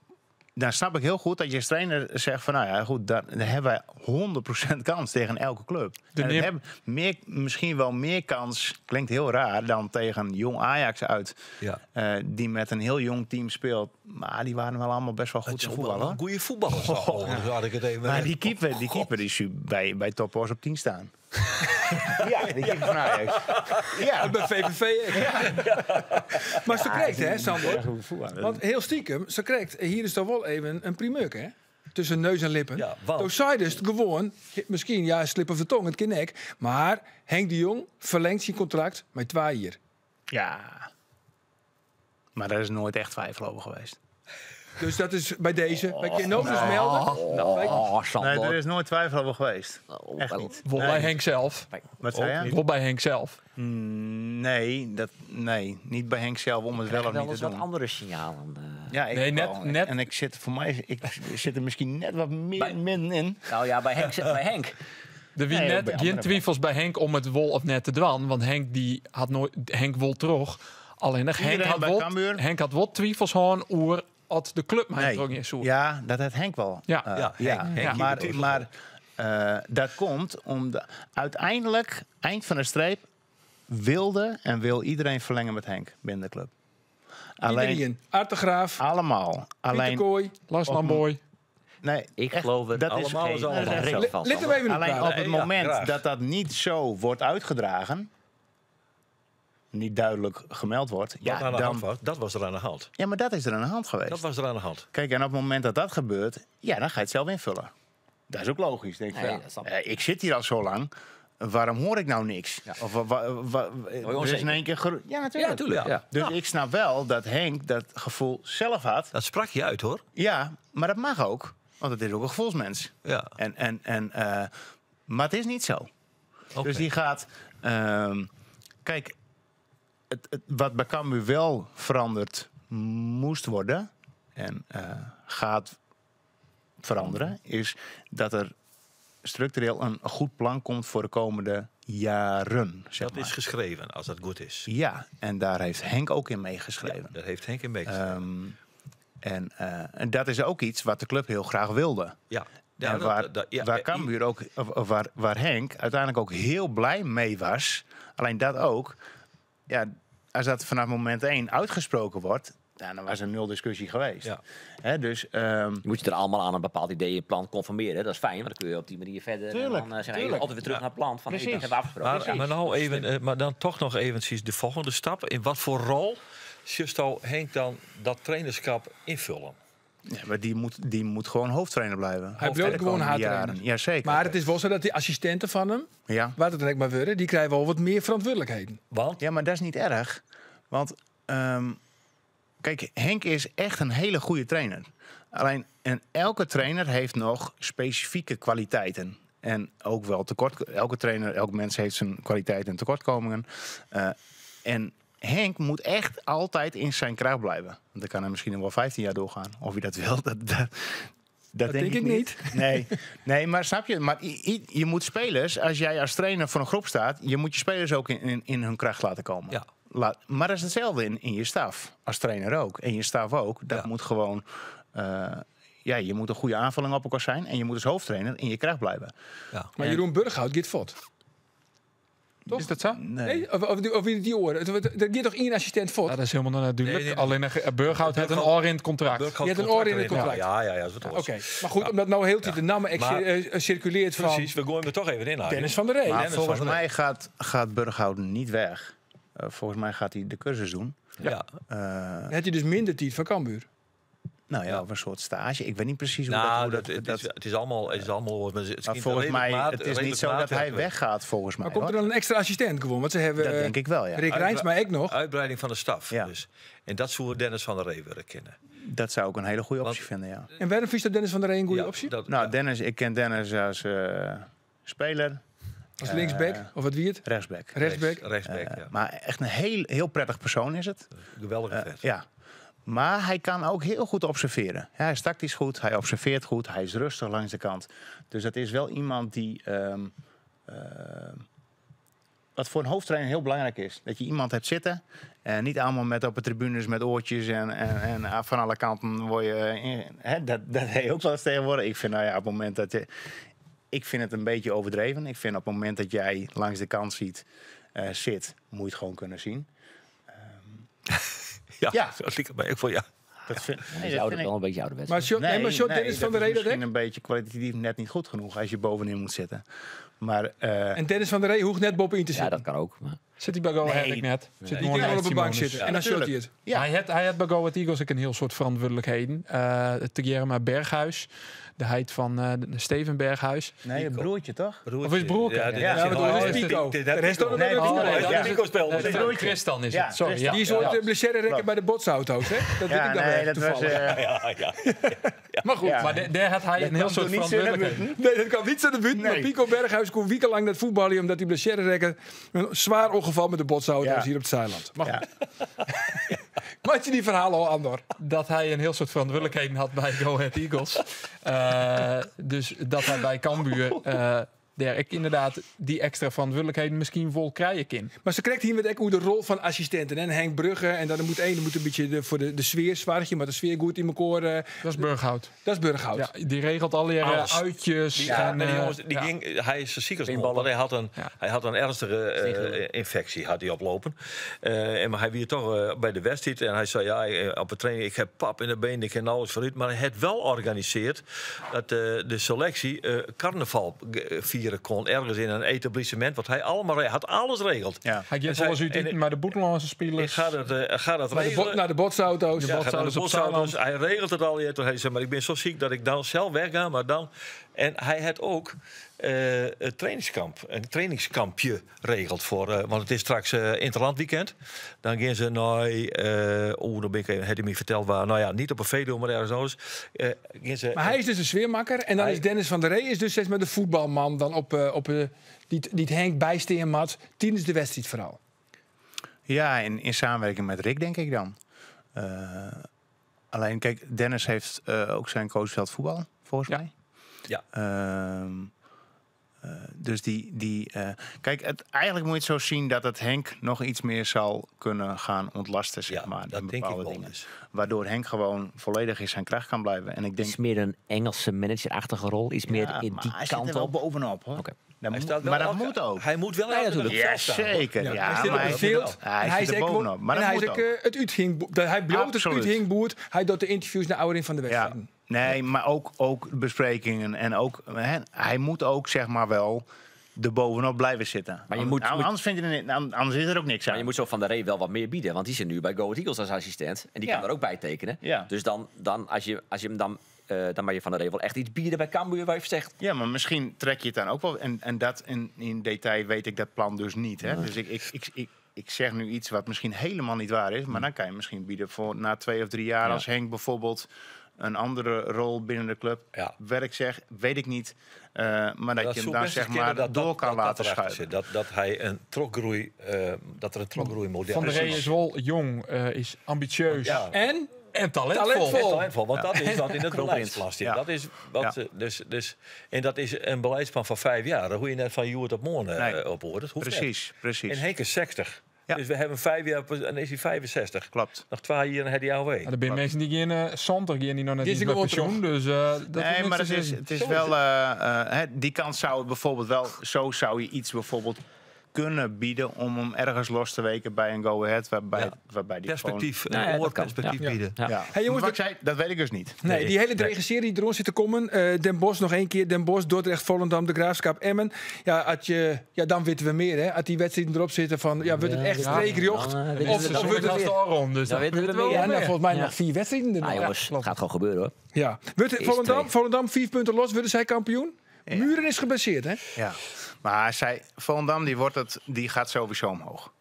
Speaker 4: Dan snap ik heel goed dat je als trainer zegt van... nou ja, goed, daar hebben wij 100% kans tegen elke club.
Speaker 5: De
Speaker 4: En
Speaker 5: neer-
Speaker 4: hebben meer, misschien wel meer kans, klinkt heel raar... dan tegen jong Ajax uit...
Speaker 2: Ja.
Speaker 4: Die met een heel jong team speelt. Maar die waren wel allemaal best wel goed
Speaker 2: Het
Speaker 4: in
Speaker 2: is
Speaker 4: voetbal,
Speaker 2: wel
Speaker 4: hoor.
Speaker 2: een goede voetballer. Oh, had ik het even.
Speaker 4: Maar die keeper die zie bij Top Oss op 10 staan. Ja, die keeper van Ajax. Ja.
Speaker 1: Bij VVV. Maar ze krijgt, hè, Sander? Want heel stiekem, ze krijgt, hier is toch wel even een primeur, hè? Tussen neus en lippen.
Speaker 2: Ja, want-
Speaker 1: Toen zei dus gewoon, misschien, ja, slip of de tong, het kinnek. Maar Henk de Jong verlengt zijn contract met 2 jaar.
Speaker 4: Ja. Maar daar is nooit echt twijfel over geweest.
Speaker 1: Dus dat is bij deze. Wij kunnen ook dus melden. Wij-
Speaker 6: Oh, Sander.
Speaker 4: Nee, er is nooit twijfel over geweest.
Speaker 6: Oh,
Speaker 4: Echt
Speaker 6: wel.
Speaker 4: niet.
Speaker 5: Wol
Speaker 4: Nee.
Speaker 5: bij Henk zelf.
Speaker 4: Wat zei je?
Speaker 5: Wol bij Henk zelf.
Speaker 4: Nee, nee, niet bij Henk zelf om het wel of
Speaker 6: wel
Speaker 4: niet te
Speaker 6: eens wat
Speaker 4: doen.
Speaker 6: andere signalen.
Speaker 4: Ja, ik
Speaker 5: Nee,
Speaker 4: wel.
Speaker 5: net-
Speaker 4: En ik zit voor mij, ik zit er misschien net wat meer min in.
Speaker 6: Nou ja, bij Henk. Bij Henk.
Speaker 5: Er wie
Speaker 4: Nee, ook
Speaker 5: net
Speaker 4: bij
Speaker 5: geen
Speaker 4: anderen
Speaker 5: twijfels bij Henk om het wol of net te dwan. Want Henk die had nooit Henk wol terug. Alleen nog Henk
Speaker 4: Iedereen
Speaker 5: had
Speaker 4: bij
Speaker 5: wol,
Speaker 4: Cambuur?
Speaker 5: Henk had wol twijfels gewoon oer had de club maar terug in zoek.
Speaker 4: Ja, dat had Henk wel.
Speaker 5: Ja.
Speaker 2: Ja, Henk- Henk
Speaker 4: Maar,
Speaker 2: hier
Speaker 4: maar dat komt omdat uiteindelijk, eind van de streep, wilde en wil iedereen verlengen met Henk binnen de club. Alleen,
Speaker 1: Iedereen. Art de Graaf,
Speaker 4: allemaal.
Speaker 1: Pieter
Speaker 4: Alleen,
Speaker 1: Kooi.
Speaker 5: Lars Lamboy.
Speaker 4: nee,
Speaker 6: Ik
Speaker 4: echt,
Speaker 6: geloof er
Speaker 4: dat is,
Speaker 2: Allemaal is
Speaker 6: geen
Speaker 2: allemaal.
Speaker 4: Dat is echt zo.
Speaker 6: reet van,
Speaker 1: Let hem
Speaker 6: Sander.
Speaker 1: even op
Speaker 4: Alleen
Speaker 1: praten.
Speaker 4: op het
Speaker 2: Nee, ja,
Speaker 4: moment
Speaker 2: graag.
Speaker 4: dat dat niet zo wordt uitgedragen, niet duidelijk gemeld wordt,
Speaker 2: Wat
Speaker 4: ja,
Speaker 2: aan de hand
Speaker 4: dan,
Speaker 2: was, dat was er aan de hand.
Speaker 4: ja, maar dat is er aan de hand geweest.
Speaker 2: Dat was er aan de hand.
Speaker 4: Kijk, en op het moment dat dat gebeurt, ja, dan ga je het zelf invullen. Dat is ook logisch. Denk ik,
Speaker 6: Nee,
Speaker 4: van,
Speaker 6: dat snap ik.
Speaker 4: ik zit hier al zo lang. Waarom hoor ik nou niks? Of er is in
Speaker 6: onzeker.
Speaker 4: één keer Ja, natuurlijk.
Speaker 6: Ja, tuurlijk. Ja.
Speaker 4: Dus ik snap wel dat Henk dat gevoel zelf had.
Speaker 2: Dat sprak je uit, hoor.
Speaker 4: Ja, maar dat mag ook. Want het is ook een gevoelsmens.
Speaker 2: Ja.
Speaker 4: Maar het is niet zo.
Speaker 2: Oké.
Speaker 4: Dus die gaat... kijk, wat bij Cambuur wel veranderd moest worden... en gaat veranderen... is dat er structureel een goed plan komt voor de komende jaren. Zeg
Speaker 2: Dat
Speaker 4: maar.
Speaker 2: is geschreven, als dat goed is.
Speaker 4: Ja, en daar heeft Henk ook in meegeschreven.
Speaker 2: Daar heeft Henk in meegeschreven.
Speaker 4: En dat is ook iets wat de club heel graag wilde.
Speaker 2: ja. Ja,
Speaker 4: en
Speaker 2: dat-
Speaker 4: waar,
Speaker 2: ja,
Speaker 4: waar Cambuur ook, of waar Henk uiteindelijk ook heel blij mee was. Alleen dat ook. Ja, als dat vanaf moment één uitgesproken wordt, ja, dan was er nul discussie geweest.
Speaker 2: Ja.
Speaker 4: Hè, dus,
Speaker 6: Je moet je er allemaal aan een bepaald idee en plan conformeren. Dat is fijn, want dan kun je op die manier verder.
Speaker 4: Tuurlijk,
Speaker 6: en dan zeg je
Speaker 4: tuurlijk.
Speaker 6: altijd weer terug naar het plan. Van, hey, dat
Speaker 4: Precies.
Speaker 6: hebben we afgesproken.
Speaker 2: Maar, maar, nou even, maar dan toch nog eventjes de volgende stap. In wat voor rol zou Henk dan dat trainerschap invullen?
Speaker 4: ja, maar die moet gewoon hoofdtrainer blijven.
Speaker 1: Hij blijft
Speaker 4: De
Speaker 1: gewoon
Speaker 4: komende
Speaker 1: haartrainer.
Speaker 4: jaren. Jazeker.
Speaker 1: Maar het is wel zo dat die assistenten van hem,
Speaker 4: ja.
Speaker 1: waar het dan ook maar worden, die krijgen wel wat meer verantwoordelijkheden.
Speaker 2: Want
Speaker 4: Ja, maar dat is niet erg. Want kijk, Henk is echt een hele goede trainer. Alleen, en elke trainer heeft nog specifieke kwaliteiten. En ook wel tekort. Elke trainer, elk mens heeft zijn kwaliteiten en tekortkomingen. En Henk moet echt altijd in zijn kracht blijven. Want dan kan hij misschien nog wel 15 jaar doorgaan. Of hij dat wil, dat
Speaker 1: denk ik niet.
Speaker 4: Nee, nee, maar snap je? Maar je moet spelers, als jij als trainer voor een groep staat, je moet je spelers ook in hun kracht laten komen.
Speaker 2: Ja.
Speaker 4: Maar dat is hetzelfde in je staf. Als trainer ook. En je staf ook. Dat
Speaker 2: Ja.
Speaker 4: moet gewoon. Ja, je moet een goede aanvulling op elkaar zijn. En je moet als hoofdtrainer in je kracht blijven.
Speaker 2: ja.
Speaker 1: Maar Jeroen Burghout gaat fort. Toch?
Speaker 5: Is dat zo?
Speaker 4: Nee.
Speaker 1: Nee? Of die oren. Er gaat toch één assistent fort?
Speaker 5: Ja, dat is helemaal nog natuurlijk.
Speaker 2: Nee, nee, nee.
Speaker 5: Alleen Burghout heeft een oor in het contract.
Speaker 2: Burghout
Speaker 1: Je hebt een oor in het contract.
Speaker 2: Ja, ja, ja, dat is wat
Speaker 1: Oké, maar goed, omdat nou heel de tijd de namen
Speaker 2: Maar-
Speaker 1: circuleert van
Speaker 2: Precies, we gooien er toch even in. Arjen.
Speaker 1: Dennis van der Rey.
Speaker 4: Maar
Speaker 2: Dennis
Speaker 4: volgens
Speaker 2: van der
Speaker 4: mij gaat Burghout niet weg. Volgens mij gaat hij de cursus doen.
Speaker 2: Ja.
Speaker 1: Dan had hij dus minder tijd van Cambuur.
Speaker 4: Nou ja, of een soort stage. Ik weet niet precies hoe
Speaker 2: Nou,
Speaker 4: dat... Hoe
Speaker 2: dat,
Speaker 4: dat,
Speaker 2: het, is, het is allemaal, het is allemaal. Maar het
Speaker 4: maar
Speaker 2: schijnt
Speaker 4: volgens
Speaker 2: redelijk
Speaker 4: mij,
Speaker 2: maat-
Speaker 4: het is niet
Speaker 2: redelijk
Speaker 4: zo dat hij
Speaker 2: maatwerk.
Speaker 4: weggaat, volgens mij.
Speaker 1: Maar komt er
Speaker 4: hoor.
Speaker 1: dan een extra assistent gewoon? Want ze hebben
Speaker 4: Dat denk ik wel, ja.
Speaker 1: Rick Reinsma ook nog.
Speaker 2: Uitbreiding van de staf.
Speaker 4: Ja.
Speaker 2: Dus. En dat zou Dennis van der Ree willen kennen.
Speaker 4: Dat zou ik een hele goede optie
Speaker 2: Want-
Speaker 4: vinden, ja.
Speaker 1: En waarom is dat Dennis van der Ree een goede
Speaker 2: Ja,
Speaker 1: optie?
Speaker 2: Dat,
Speaker 4: Nou,
Speaker 2: ja.
Speaker 4: Dennis, ik ken Dennis als speler,
Speaker 1: Als linksback of wat wie het?
Speaker 4: rechtsback.
Speaker 1: Rechtsback.
Speaker 2: Rechtsback, ja.
Speaker 4: Maar echt een heel, heel prettig persoon is het.
Speaker 2: Geweldige vent.
Speaker 4: Ja. Maar hij kan ook heel goed observeren. Ja, hij is tactisch goed, hij observeert goed, hij is rustig langs de kant. Dus dat is wel iemand die. Wat voor een hoofdtrainer heel belangrijk is. Dat je iemand hebt zitten. En niet allemaal met op de tribunes met oortjes en van alle kanten word je. Hè, dat heb je ook wel eens tegenwoordig. Ik vind, nou ja, op het moment dat je. Ik vind het een beetje overdreven. Ik vind op het moment dat jij langs de kant zit, moet je het gewoon kunnen zien.
Speaker 2: Ja,
Speaker 4: Ja.
Speaker 2: dat lijkt mij ook wel, ja.
Speaker 4: Dat vind, nee,
Speaker 6: is
Speaker 4: dat
Speaker 6: ouder,
Speaker 4: vind ik-
Speaker 6: wel een beetje ouderwets.
Speaker 1: Maar, shot, nee, maar shot Dennis van der
Speaker 4: dat
Speaker 1: Ree
Speaker 4: is
Speaker 1: dat
Speaker 4: misschien
Speaker 1: ook?
Speaker 4: een beetje kwalitatief net niet goed genoeg als je bovenin moet zitten. Maar
Speaker 1: En Dennis van der Ree hoeft net Bob in te
Speaker 6: Ja,
Speaker 1: zitten.
Speaker 6: dat kan ook. Maar.
Speaker 5: Zit hij bij Go Ahead
Speaker 4: Nee.
Speaker 5: ik net. Zit
Speaker 1: Die
Speaker 5: gewoon
Speaker 1: kan wel op de bank
Speaker 5: Simonis.
Speaker 1: zitten. En dan shot hij het.
Speaker 4: Ja.
Speaker 5: Hij had bij Go Ahead Eagles ook een heel soort verantwoordelijkheden. Tegeerma Berghuis, de heid van de Steven Berghuis.
Speaker 4: nee, het broertje toch?
Speaker 2: Broertje.
Speaker 5: Of is broertje?
Speaker 2: Ja, dit
Speaker 4: Ja,
Speaker 2: is
Speaker 1: maar dat is
Speaker 2: dit-
Speaker 1: Pico.
Speaker 2: dit-
Speaker 1: De rest ook nog
Speaker 4: Nee,
Speaker 1: bij
Speaker 4: Pico.
Speaker 1: Pico.
Speaker 2: Ja,
Speaker 4: Ja.
Speaker 2: Pico speelde.
Speaker 5: Nee,
Speaker 2: Nee,
Speaker 5: Tristan is
Speaker 4: Ja,
Speaker 5: het. Sorry,
Speaker 4: Tristan.
Speaker 5: ja.
Speaker 1: Die soort
Speaker 4: Ja.
Speaker 1: blessure rekken bij de botsauto's, hè? Dat weet ik dan
Speaker 4: nee,
Speaker 1: wel
Speaker 4: dat was.
Speaker 1: toevallig.
Speaker 2: Ja, ja.
Speaker 1: Maar goed.
Speaker 4: Ja.
Speaker 5: Maar daar had hij
Speaker 4: Dat
Speaker 5: een heel
Speaker 4: kwam
Speaker 5: soort
Speaker 4: toen niet zo naar
Speaker 5: verantwoordelijkheid.
Speaker 1: Nee, dat kwam niet zo de buurt. Maar
Speaker 4: Nee.
Speaker 1: Pico Berghuis kon wekenlang dat voetballen omdat hij blessure rekken. Een zwaar ongeval met de botsauto's
Speaker 4: Ja.
Speaker 1: hier op het Zeiland. Maar
Speaker 4: Ja.
Speaker 1: goed. Maak je die verhalen al, Andor?
Speaker 5: Dat hij een heel soort verantwoordelijkheden had bij Go Ahead Eagles. Dus dat hij bij Cambuur daar ik inderdaad die extra verantwoordelijkheden misschien vol krijgen kan.
Speaker 1: Maar ze krijgt hier met ook hoe de rol van assistenten. En Henk Brugge. En dan moet één moet een beetje voor de sfeer zwaartje. Maar de sfeer goed in elkaar.
Speaker 5: Dat is Burghout.
Speaker 1: Dat is Burghout.
Speaker 5: Ja, die regelt al die
Speaker 2: Alles.
Speaker 5: uitjes.
Speaker 2: Die,
Speaker 5: en,
Speaker 2: maar die jongens, die
Speaker 5: ja.
Speaker 2: ging, hij is ziek als een
Speaker 6: Pinballen.
Speaker 2: want hij had een,
Speaker 5: Ja.
Speaker 2: hij had een ernstige infectie had hij oplopen. En maar hij weer toch bij de wedstrijd en hij zei ja, op de training, ik heb pap in de been, ik kan nauwelijks vooruit. Maar hij had wel organiseerd dat de selectie carnaval vieren kon ergens in een etablissement, want hij allemaal hij had alles regeld.
Speaker 4: Ja.
Speaker 5: Hij
Speaker 2: En
Speaker 5: gaat
Speaker 2: zij-
Speaker 5: wel eens uit
Speaker 2: en-
Speaker 5: eten, maar de Boetelandse
Speaker 2: Ik
Speaker 5: spelers.
Speaker 2: ga dat
Speaker 1: Naar de,
Speaker 2: regelen.
Speaker 1: naar de botsauto's.
Speaker 2: Ja, gaat naar
Speaker 5: botsauto's
Speaker 2: de
Speaker 5: op
Speaker 2: botsauto's.
Speaker 5: Zeiland.
Speaker 2: Hij regelt het al. Toen hij zei, maar ik ben zo ziek dat ik dan zelf wegga. Maar dan... En hij had ook het trainingskamp, een trainingskampje regeld voor. Want het is straks Interlandweekend. Dan gaan ze naar. Dan ben ik even, had hij me verteld waar. Nou ja, niet op een Veluwe, maar ergens anders. Gaan ze,
Speaker 1: Maar hij is dus de sfeermakker. En dan
Speaker 2: Hij-
Speaker 1: is Dennis van der Ree is dus steeds maar de voetbalman. Dan op die het Henk bijsteen mat. Tijdens de wedstrijd vooral.
Speaker 4: Ja, in samenwerking met Rick, denk ik dan. Alleen, kijk, Dennis heeft ook zijn coachveld voetbal, volgens
Speaker 5: Ja.
Speaker 4: mij.
Speaker 2: Ja.
Speaker 4: Dus die kijk, eigenlijk moet je het zo zien dat het Henk nog iets meer zal kunnen gaan ontlasten, zeg
Speaker 2: Ja,
Speaker 4: maar.
Speaker 2: dat
Speaker 4: in
Speaker 2: denk ik
Speaker 4: bepaalde
Speaker 2: wel
Speaker 4: dingen.
Speaker 2: dus.
Speaker 4: Waardoor Henk gewoon volledig in zijn kracht kan blijven. En ik denk,
Speaker 6: Iets meer een Engelse managerachtige rol. Iets meer
Speaker 4: ja,
Speaker 6: in
Speaker 4: maar
Speaker 6: die
Speaker 4: hij zit er
Speaker 6: kant
Speaker 4: wel
Speaker 6: op.
Speaker 4: bovenop, hoor.
Speaker 6: Oké.
Speaker 4: Dat
Speaker 2: Hij
Speaker 4: moet-
Speaker 2: staat wel
Speaker 4: maar dat
Speaker 2: elke-
Speaker 4: moet ook.
Speaker 2: Hij moet wel
Speaker 6: Nee,
Speaker 2: elke dag
Speaker 6: natuurlijk.
Speaker 2: op het veld staan, hoor.
Speaker 4: Zeker, ja.
Speaker 1: hij zit op
Speaker 4: maar
Speaker 1: het veld.
Speaker 4: Hij,
Speaker 1: en hij
Speaker 4: zit
Speaker 1: is
Speaker 4: er
Speaker 1: ook
Speaker 4: bovenop. Maar
Speaker 1: en
Speaker 4: dat
Speaker 1: hij is
Speaker 4: moet
Speaker 1: ook
Speaker 4: ook.
Speaker 1: het uitging, hij bloot het
Speaker 4: Absoluut.
Speaker 1: uithingboert. Hij doet de interviews naar ouder in van de
Speaker 4: Ja.
Speaker 1: wedstrijden.
Speaker 4: Nee, maar ook besprekingen en ook, hè, hij moet ook zeg maar wel er bovenop blijven zitten.
Speaker 6: Maar je moet-
Speaker 4: anders, vind je er, anders is er ook niks aan.
Speaker 6: Maar je moet zo Van der Ree wel wat meer bieden. Want die zit nu bij Go Ahead Eagles als assistent. En die
Speaker 4: Ja.
Speaker 6: kan er ook bij tekenen.
Speaker 4: Ja.
Speaker 6: Dus dan, als je hem dan... dan mag je Van der Ree wel echt iets bieden bij Cambuur waar je zegt...
Speaker 4: Ja, maar misschien trek je het dan ook wel. En dat in detail weet ik dat plan dus niet. Hè? Dus ik zeg nu iets wat misschien helemaal niet waar is. Maar dan kan je misschien bieden voor na 2 of 3 jaar...
Speaker 6: Ja.
Speaker 4: als Henk bijvoorbeeld een andere rol binnen de club
Speaker 2: Ja.
Speaker 4: werk zeg, weet ik niet. Maar dat, je hem
Speaker 2: zou
Speaker 4: dan
Speaker 2: best
Speaker 4: zeg
Speaker 2: eens kunnen
Speaker 4: maar
Speaker 2: dat
Speaker 4: door kan laten
Speaker 2: erachter
Speaker 4: schuiven.
Speaker 2: zit. Dat hij een trokgroei, dat er een trokgroeimodel
Speaker 5: Van der Ree
Speaker 2: is.
Speaker 5: is wel jong, is ambitieus
Speaker 2: Ja.
Speaker 1: En
Speaker 5: en talentvol.
Speaker 1: Talentvol.
Speaker 2: En talentvol, want dat is wat in het
Speaker 6: Kroonprins.
Speaker 2: beleidsplan zit.
Speaker 4: Ja.
Speaker 2: Dat is wat
Speaker 4: Ja.
Speaker 2: ze, dus, en dat is een beleidsplan van 5 jaar. Daar hoe je net van Joert op morgen
Speaker 4: Nee.
Speaker 2: op hoort. Dat hoeft net.
Speaker 4: Precies, precies.
Speaker 2: En Henk is 60.
Speaker 4: Ja.
Speaker 2: Dus we hebben 5 jaar, en dan is hij 65.
Speaker 4: Klopt.
Speaker 2: Nog 2 jaar en hij die AOW.
Speaker 5: Ja, er zijn mensen die geen Santer die nog net
Speaker 1: Die is
Speaker 5: niet met
Speaker 1: gewoon
Speaker 5: pensioen. Dus, dat
Speaker 4: Nee,
Speaker 5: hoeft
Speaker 4: maar
Speaker 5: niks
Speaker 4: het
Speaker 5: te
Speaker 4: is,
Speaker 5: zeggen.
Speaker 4: het is wel... hè, die kant zou het bijvoorbeeld wel... Zo zou je iets bijvoorbeeld kunnen bieden om hem ergens los te weken bij een Go Ahead. Waarbij, waarbij die
Speaker 2: Perspectief,
Speaker 6: Nou ja,
Speaker 2: een
Speaker 6: dat
Speaker 2: oor
Speaker 6: kan.
Speaker 2: perspectief
Speaker 6: Ja.
Speaker 2: bieden.
Speaker 6: Ja.
Speaker 4: Gewoon, ja.
Speaker 1: Hey, jongens,
Speaker 4: Maar wat ik zei, dat weet ik dus niet.
Speaker 1: Nee, die hele drege serie die eronder zit te komen. Den Bosch nog één keer. Den Bosch, Dordrecht, Volendam, De Graafschap, Emmen. Ja, als je, ja, dan weten we meer, hè. Als die wedstrijden erop zitten van... Ja, wordt het echt streekjocht?
Speaker 6: Dan, weten
Speaker 1: Of,
Speaker 6: we
Speaker 1: of
Speaker 6: het
Speaker 1: wordt het...
Speaker 5: was de Aron, dus
Speaker 6: Dan
Speaker 5: dan
Speaker 6: weten we
Speaker 5: wel
Speaker 6: meer.
Speaker 1: Ja, nou,
Speaker 5: meer.
Speaker 1: volgens mij
Speaker 6: Ja.
Speaker 1: nog vier wedstrijden erna.
Speaker 6: Ah, jongens, het gaat gewoon gebeuren hoor.
Speaker 1: Ja. Wordt het
Speaker 6: Eerste
Speaker 1: Volendam,
Speaker 6: twee.
Speaker 1: Volendam 4 punten los, worden zij kampioen? Muren is geblesseerd, hè?
Speaker 4: Ja, maar zij, Volendam die wordt het, die gaat sowieso omhoog.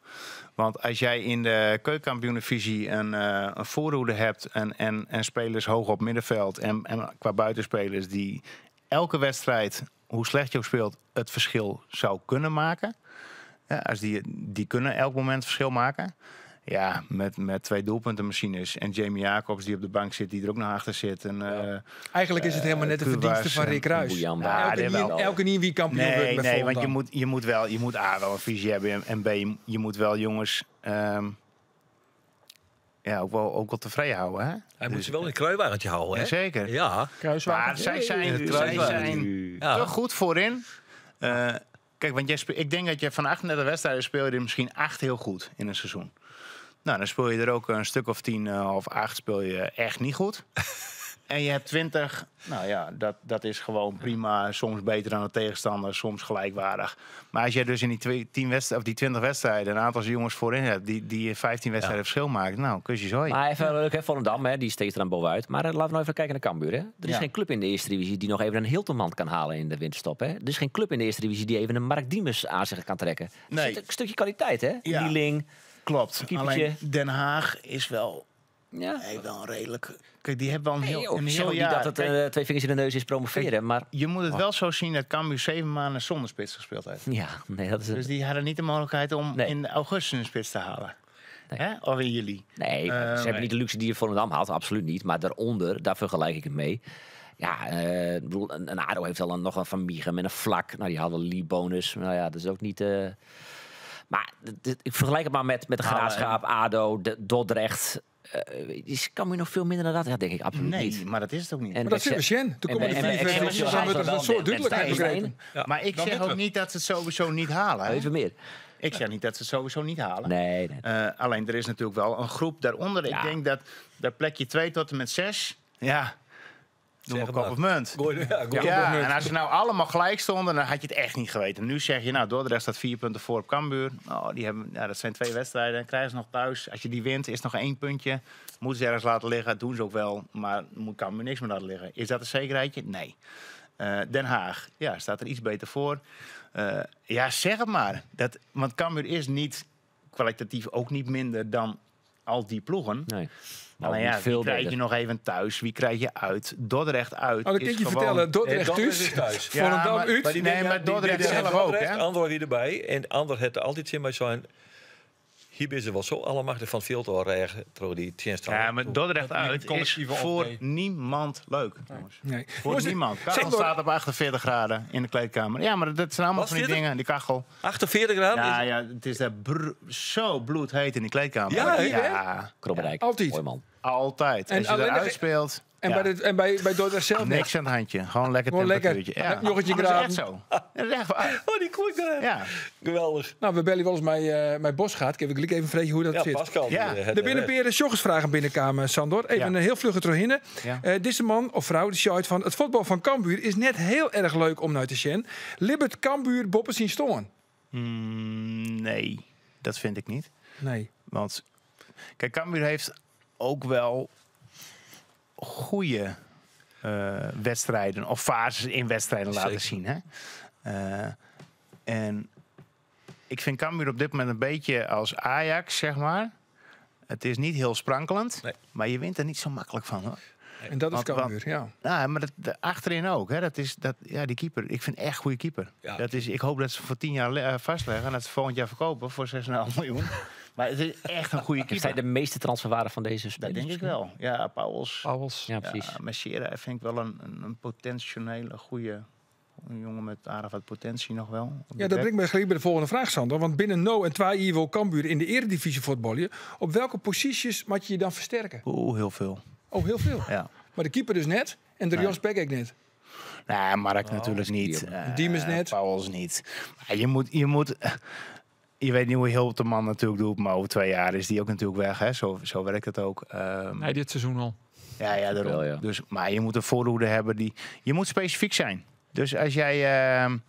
Speaker 4: Want als jij in de keukenkampioenenvisie een voorhoede hebt en spelers hoog op middenveld en qua buitenspelers die elke wedstrijd, hoe slecht je ook speelt, het verschil zou kunnen maken. Ja, als die kunnen elk moment verschil maken. Ja, met twee doelpuntenmachines en Jamie Jacobs die op de bank zit, die er ook nog achter zit. En,
Speaker 1: Eigenlijk is het helemaal net de
Speaker 4: Kuwas
Speaker 1: verdienste van
Speaker 4: en
Speaker 1: Rick Ruijs.
Speaker 6: Bouyamba.
Speaker 4: Ja,
Speaker 1: Elke
Speaker 4: dit wel.
Speaker 1: niet wie kampioen wordt
Speaker 4: Nee,
Speaker 1: bij
Speaker 4: nee, want
Speaker 1: Volendam.
Speaker 4: je moet A wel een visie hebben en B, je moet wel jongens ja, ook wel tevreden houden. Hè?
Speaker 2: Hij moet ze wel in het kruiwagentje houden, hè?
Speaker 4: Zeker.
Speaker 2: Ja.
Speaker 5: Kruiswagen.
Speaker 4: Maar zij zijn,
Speaker 2: Het
Speaker 4: zij
Speaker 2: kruiswagen.
Speaker 4: zijn
Speaker 2: Ja.
Speaker 4: te goed voorin. Kijk, want ik denk dat je van 38 wedstrijden speel je er misschien 8 heel goed in een seizoen. Nou, dan speel je er ook een stuk of 10 of 8 speel je echt niet goed. En je hebt 20, nou ja, dat is gewoon prima. Soms beter dan de tegenstander, soms gelijkwaardig. Maar als jij dus in die 10 of die 20 wedstrijden een aantal jongens voorin hebt die 15 wedstrijden verschil maken, nou, kusjes hoi.
Speaker 6: Maar even leuk, hè, Volendam, hè, die steekt er dan bovenuit. Maar laten we nou even kijken naar Cambuur. Hè. Er is geen club in de eerste divisie die nog even een Hilterman kan halen in de winterstop. Hè. Er is geen club in de eerste divisie die even een Mark Diemers aan zich kan trekken. Er
Speaker 4: Nee.
Speaker 6: zit een stukje kwaliteit, hè?
Speaker 4: Ja.
Speaker 6: Nieling.
Speaker 4: Klopt.
Speaker 6: Keepertje.
Speaker 4: Alleen Den Haag is wel,
Speaker 6: Ja.
Speaker 4: heeft wel een redelijk... Kijk, die hebben wel een
Speaker 6: Nee,
Speaker 4: heel,
Speaker 6: joh,
Speaker 4: een
Speaker 6: ik zeg
Speaker 4: heel
Speaker 6: ook niet
Speaker 4: jaar.
Speaker 6: dat het
Speaker 4: Kijk,
Speaker 6: twee vingers in de neus is promoveren, maar
Speaker 4: je moet het wel zo zien dat Cambuur 7 maanden zonder spits gespeeld heeft.
Speaker 6: ja, nee, dat is
Speaker 4: Dus die hadden niet de mogelijkheid om
Speaker 6: Nee.
Speaker 4: in augustus een spits te halen.
Speaker 6: Nee.
Speaker 4: Hè? Of in juli.
Speaker 6: Nee, ze hebben niet de luxe die je Volendam had, absoluut niet. Maar daaronder, daar vergelijk ik het mee. Ja, ik bedoel, een ADO heeft al nog een Van Mieghem en een Vlak. Nou, die hadden Lee bonus. Nou ja, dat is ook niet... Maar ik vergelijk het maar met de Graafschap, ADO, de, Dordrecht. Is Cambuur nog veel minder dan dat? Ja, denk ik absoluut
Speaker 4: Nee,
Speaker 6: niet.
Speaker 4: maar dat is het ook niet.
Speaker 6: En
Speaker 1: Maar dat
Speaker 6: bij
Speaker 1: zit we zien. Toen
Speaker 6: en
Speaker 1: komen de
Speaker 6: bij- en bij
Speaker 1: vier
Speaker 6: Excelsior
Speaker 1: wedstrijden, dan wordt er
Speaker 6: hadden
Speaker 1: een
Speaker 6: ze wel
Speaker 1: soort duidelijkheid
Speaker 6: net
Speaker 1: begrepen.
Speaker 6: Stijn.
Speaker 4: Maar ik
Speaker 9: Dan
Speaker 4: zeg
Speaker 9: weten
Speaker 4: ook
Speaker 9: we.
Speaker 4: niet dat ze het sowieso niet halen. hè.
Speaker 6: Even meer.
Speaker 4: Ik zeg niet dat ze het sowieso niet halen.
Speaker 6: Nee, nee.
Speaker 4: Alleen er is natuurlijk wel een groep daaronder.
Speaker 6: Ja.
Speaker 4: Ik denk dat plekje 2 tot en met 6. Ja, noem
Speaker 2: Zeg
Speaker 4: maar
Speaker 2: het
Speaker 4: kop
Speaker 2: maar.
Speaker 4: of munt.
Speaker 2: Gooi, ja, gooi.
Speaker 4: Ja, en als ze nou allemaal gelijk stonden, dan had je het echt niet geweten. Nu zeg je, nou, Dordrecht staat 4 punten voor op Cambuur. Oh, die hebben, ja, dat zijn 2 wedstrijden. Dan krijgen ze nog thuis. Als je die wint, is het nog 1 puntje. Moeten ze ergens laten liggen. Doen ze ook wel. Maar moet Cambuur niks meer laten liggen. Is dat een zekerheidje? Nee. Den Haag, ja, staat er iets beter voor. Ja, zeg het maar. Want Cambuur is niet kwalitatief ook niet minder dan al die ploegen.
Speaker 6: Nee. Maar
Speaker 4: Alleen
Speaker 6: ook
Speaker 4: ja,
Speaker 6: niet veel
Speaker 4: wie krijg je
Speaker 6: beter.
Speaker 4: nog even thuis? Wie krijg je uit? Dordrecht uit.
Speaker 1: Oh, dat
Speaker 4: is
Speaker 1: kan ik je
Speaker 4: gewoon-
Speaker 1: vertellen. Dordrecht
Speaker 2: Dordrecht
Speaker 1: thuis.
Speaker 2: is thuis.
Speaker 4: Ja,
Speaker 1: Volendam
Speaker 4: maar-
Speaker 1: uit.
Speaker 2: Maar die
Speaker 4: Nee,
Speaker 2: winnen-
Speaker 4: maar
Speaker 2: die
Speaker 4: Dordrecht
Speaker 2: winnen
Speaker 4: zelf ook,
Speaker 2: Dordrecht,
Speaker 4: hè?
Speaker 2: Ander wie erbij. En ander het altijd in maar zijn. Hier is ze wel zo allemachtig van veel te regen, trouw die tegenstander.
Speaker 4: Ja, maar Dordrecht
Speaker 5: die
Speaker 4: uit is
Speaker 5: collectieve
Speaker 4: voor
Speaker 5: optreden.
Speaker 4: niemand leuk, jongens.
Speaker 1: Nee.
Speaker 4: Voor
Speaker 1: Jongens,
Speaker 4: niemand. Kachel
Speaker 1: Sandor,
Speaker 4: staat op 48 graden in de kleedkamer. Ja, maar dat zijn allemaal
Speaker 2: Wat
Speaker 4: van die
Speaker 2: zit er?
Speaker 4: dingen. Die kachel.
Speaker 2: 48 graden?
Speaker 4: Ja, ja, het is daar zo bloedheet in die kleedkamer.
Speaker 2: Ja, hè?
Speaker 4: ja,
Speaker 6: Krommerdijk.
Speaker 1: Altijd.
Speaker 6: Mooi man.
Speaker 4: altijd.
Speaker 1: En
Speaker 4: Als je
Speaker 1: alleen
Speaker 4: eruit
Speaker 1: nog-
Speaker 4: speelt,
Speaker 1: En,
Speaker 4: ja,
Speaker 1: bij, de, en bij Dordrecht zelf net.
Speaker 4: niks aan het handje. Gewoon lekker
Speaker 1: Gewoon lekker.
Speaker 4: temperatuurtje. Ja.
Speaker 1: Joggetje
Speaker 4: Maar Dat is
Speaker 1: graden.
Speaker 4: echt zo. Dat is echt waar.
Speaker 2: Oh, die kom ik eruit.
Speaker 4: Ja.
Speaker 2: Geweldig.
Speaker 1: Nou, we bellen wel eens mijn bos gaat. Ik heb ik even vragen hoe dat
Speaker 2: Ja,
Speaker 1: zit.
Speaker 2: Pascal.
Speaker 4: Ja.
Speaker 2: Die, het
Speaker 1: De binnenperen sjoggersvragen binnenkamen, Sandor. Even
Speaker 4: Ja.
Speaker 1: een heel vlugge terughinnen.
Speaker 4: Ja.
Speaker 1: Deze man of vrouw, die zei van het voetbal van Cambuur is net heel erg leuk om naar te zien. Libbert Cambuur boppen zien storen.
Speaker 4: Nee, dat vind ik niet.
Speaker 1: Nee.
Speaker 4: Want kijk, Cambuur heeft ook wel goede wedstrijden of fases in wedstrijden laten
Speaker 2: Zeker.
Speaker 4: zien. Hè? En ik vind Cambuur op dit moment een beetje als Ajax, zeg maar. Het is niet heel sprankelend,
Speaker 2: Nee.
Speaker 4: maar je wint er niet zo makkelijk van, hoor.
Speaker 1: En dat is
Speaker 4: Want-
Speaker 1: Cambuur, ja.
Speaker 4: Nou, maar achterin ook. Hè? Dat is, dat, ja, die keeper. Ik vind echt goede keeper.
Speaker 2: Ja.
Speaker 4: Dat is, ik hoop dat ze voor 10 jaar vastleggen en dat ze volgend jaar verkopen voor 6,5 miljoen. Maar het is echt een goede
Speaker 6: Heeft hij
Speaker 4: keeper.
Speaker 6: de meeste transferwaarde van deze
Speaker 4: Dat
Speaker 6: spelers?
Speaker 4: denk ik wel. Ja, Pauwels.
Speaker 5: Pauwels.
Speaker 6: Ja, precies.
Speaker 4: Ja, Messera vind ik wel een potentiële goede een jongen met aardig wat potentie nog wel. Op de
Speaker 1: Ja, dat
Speaker 4: back.
Speaker 1: brengt me gelijk bij de volgende vraag, Sander. Want binnen no en 2 jaar wil Cambuur in de eredivisie voetballen. Op welke posities moet je je dan versterken?
Speaker 4: Oeh, heel veel.
Speaker 1: Oh, heel veel.
Speaker 4: Ja.
Speaker 1: Maar de keeper dus net en de
Speaker 4: Nee.
Speaker 1: Jos Beck ook net.
Speaker 4: Nee, Mark natuurlijk niet.
Speaker 1: Diemers net.
Speaker 4: Pauwels niet. Maar je moet, je moet. Je weet niet hoe heel de man natuurlijk doet, maar over 2 jaar is die ook natuurlijk weg. Hè? Zo werkt het ook.
Speaker 5: Nee, dit seizoen al.
Speaker 4: Ja, daarom.
Speaker 6: Wel, ja.
Speaker 4: Dus, maar je moet een voorhoede hebben die... Je moet specifiek zijn. Dus als jij...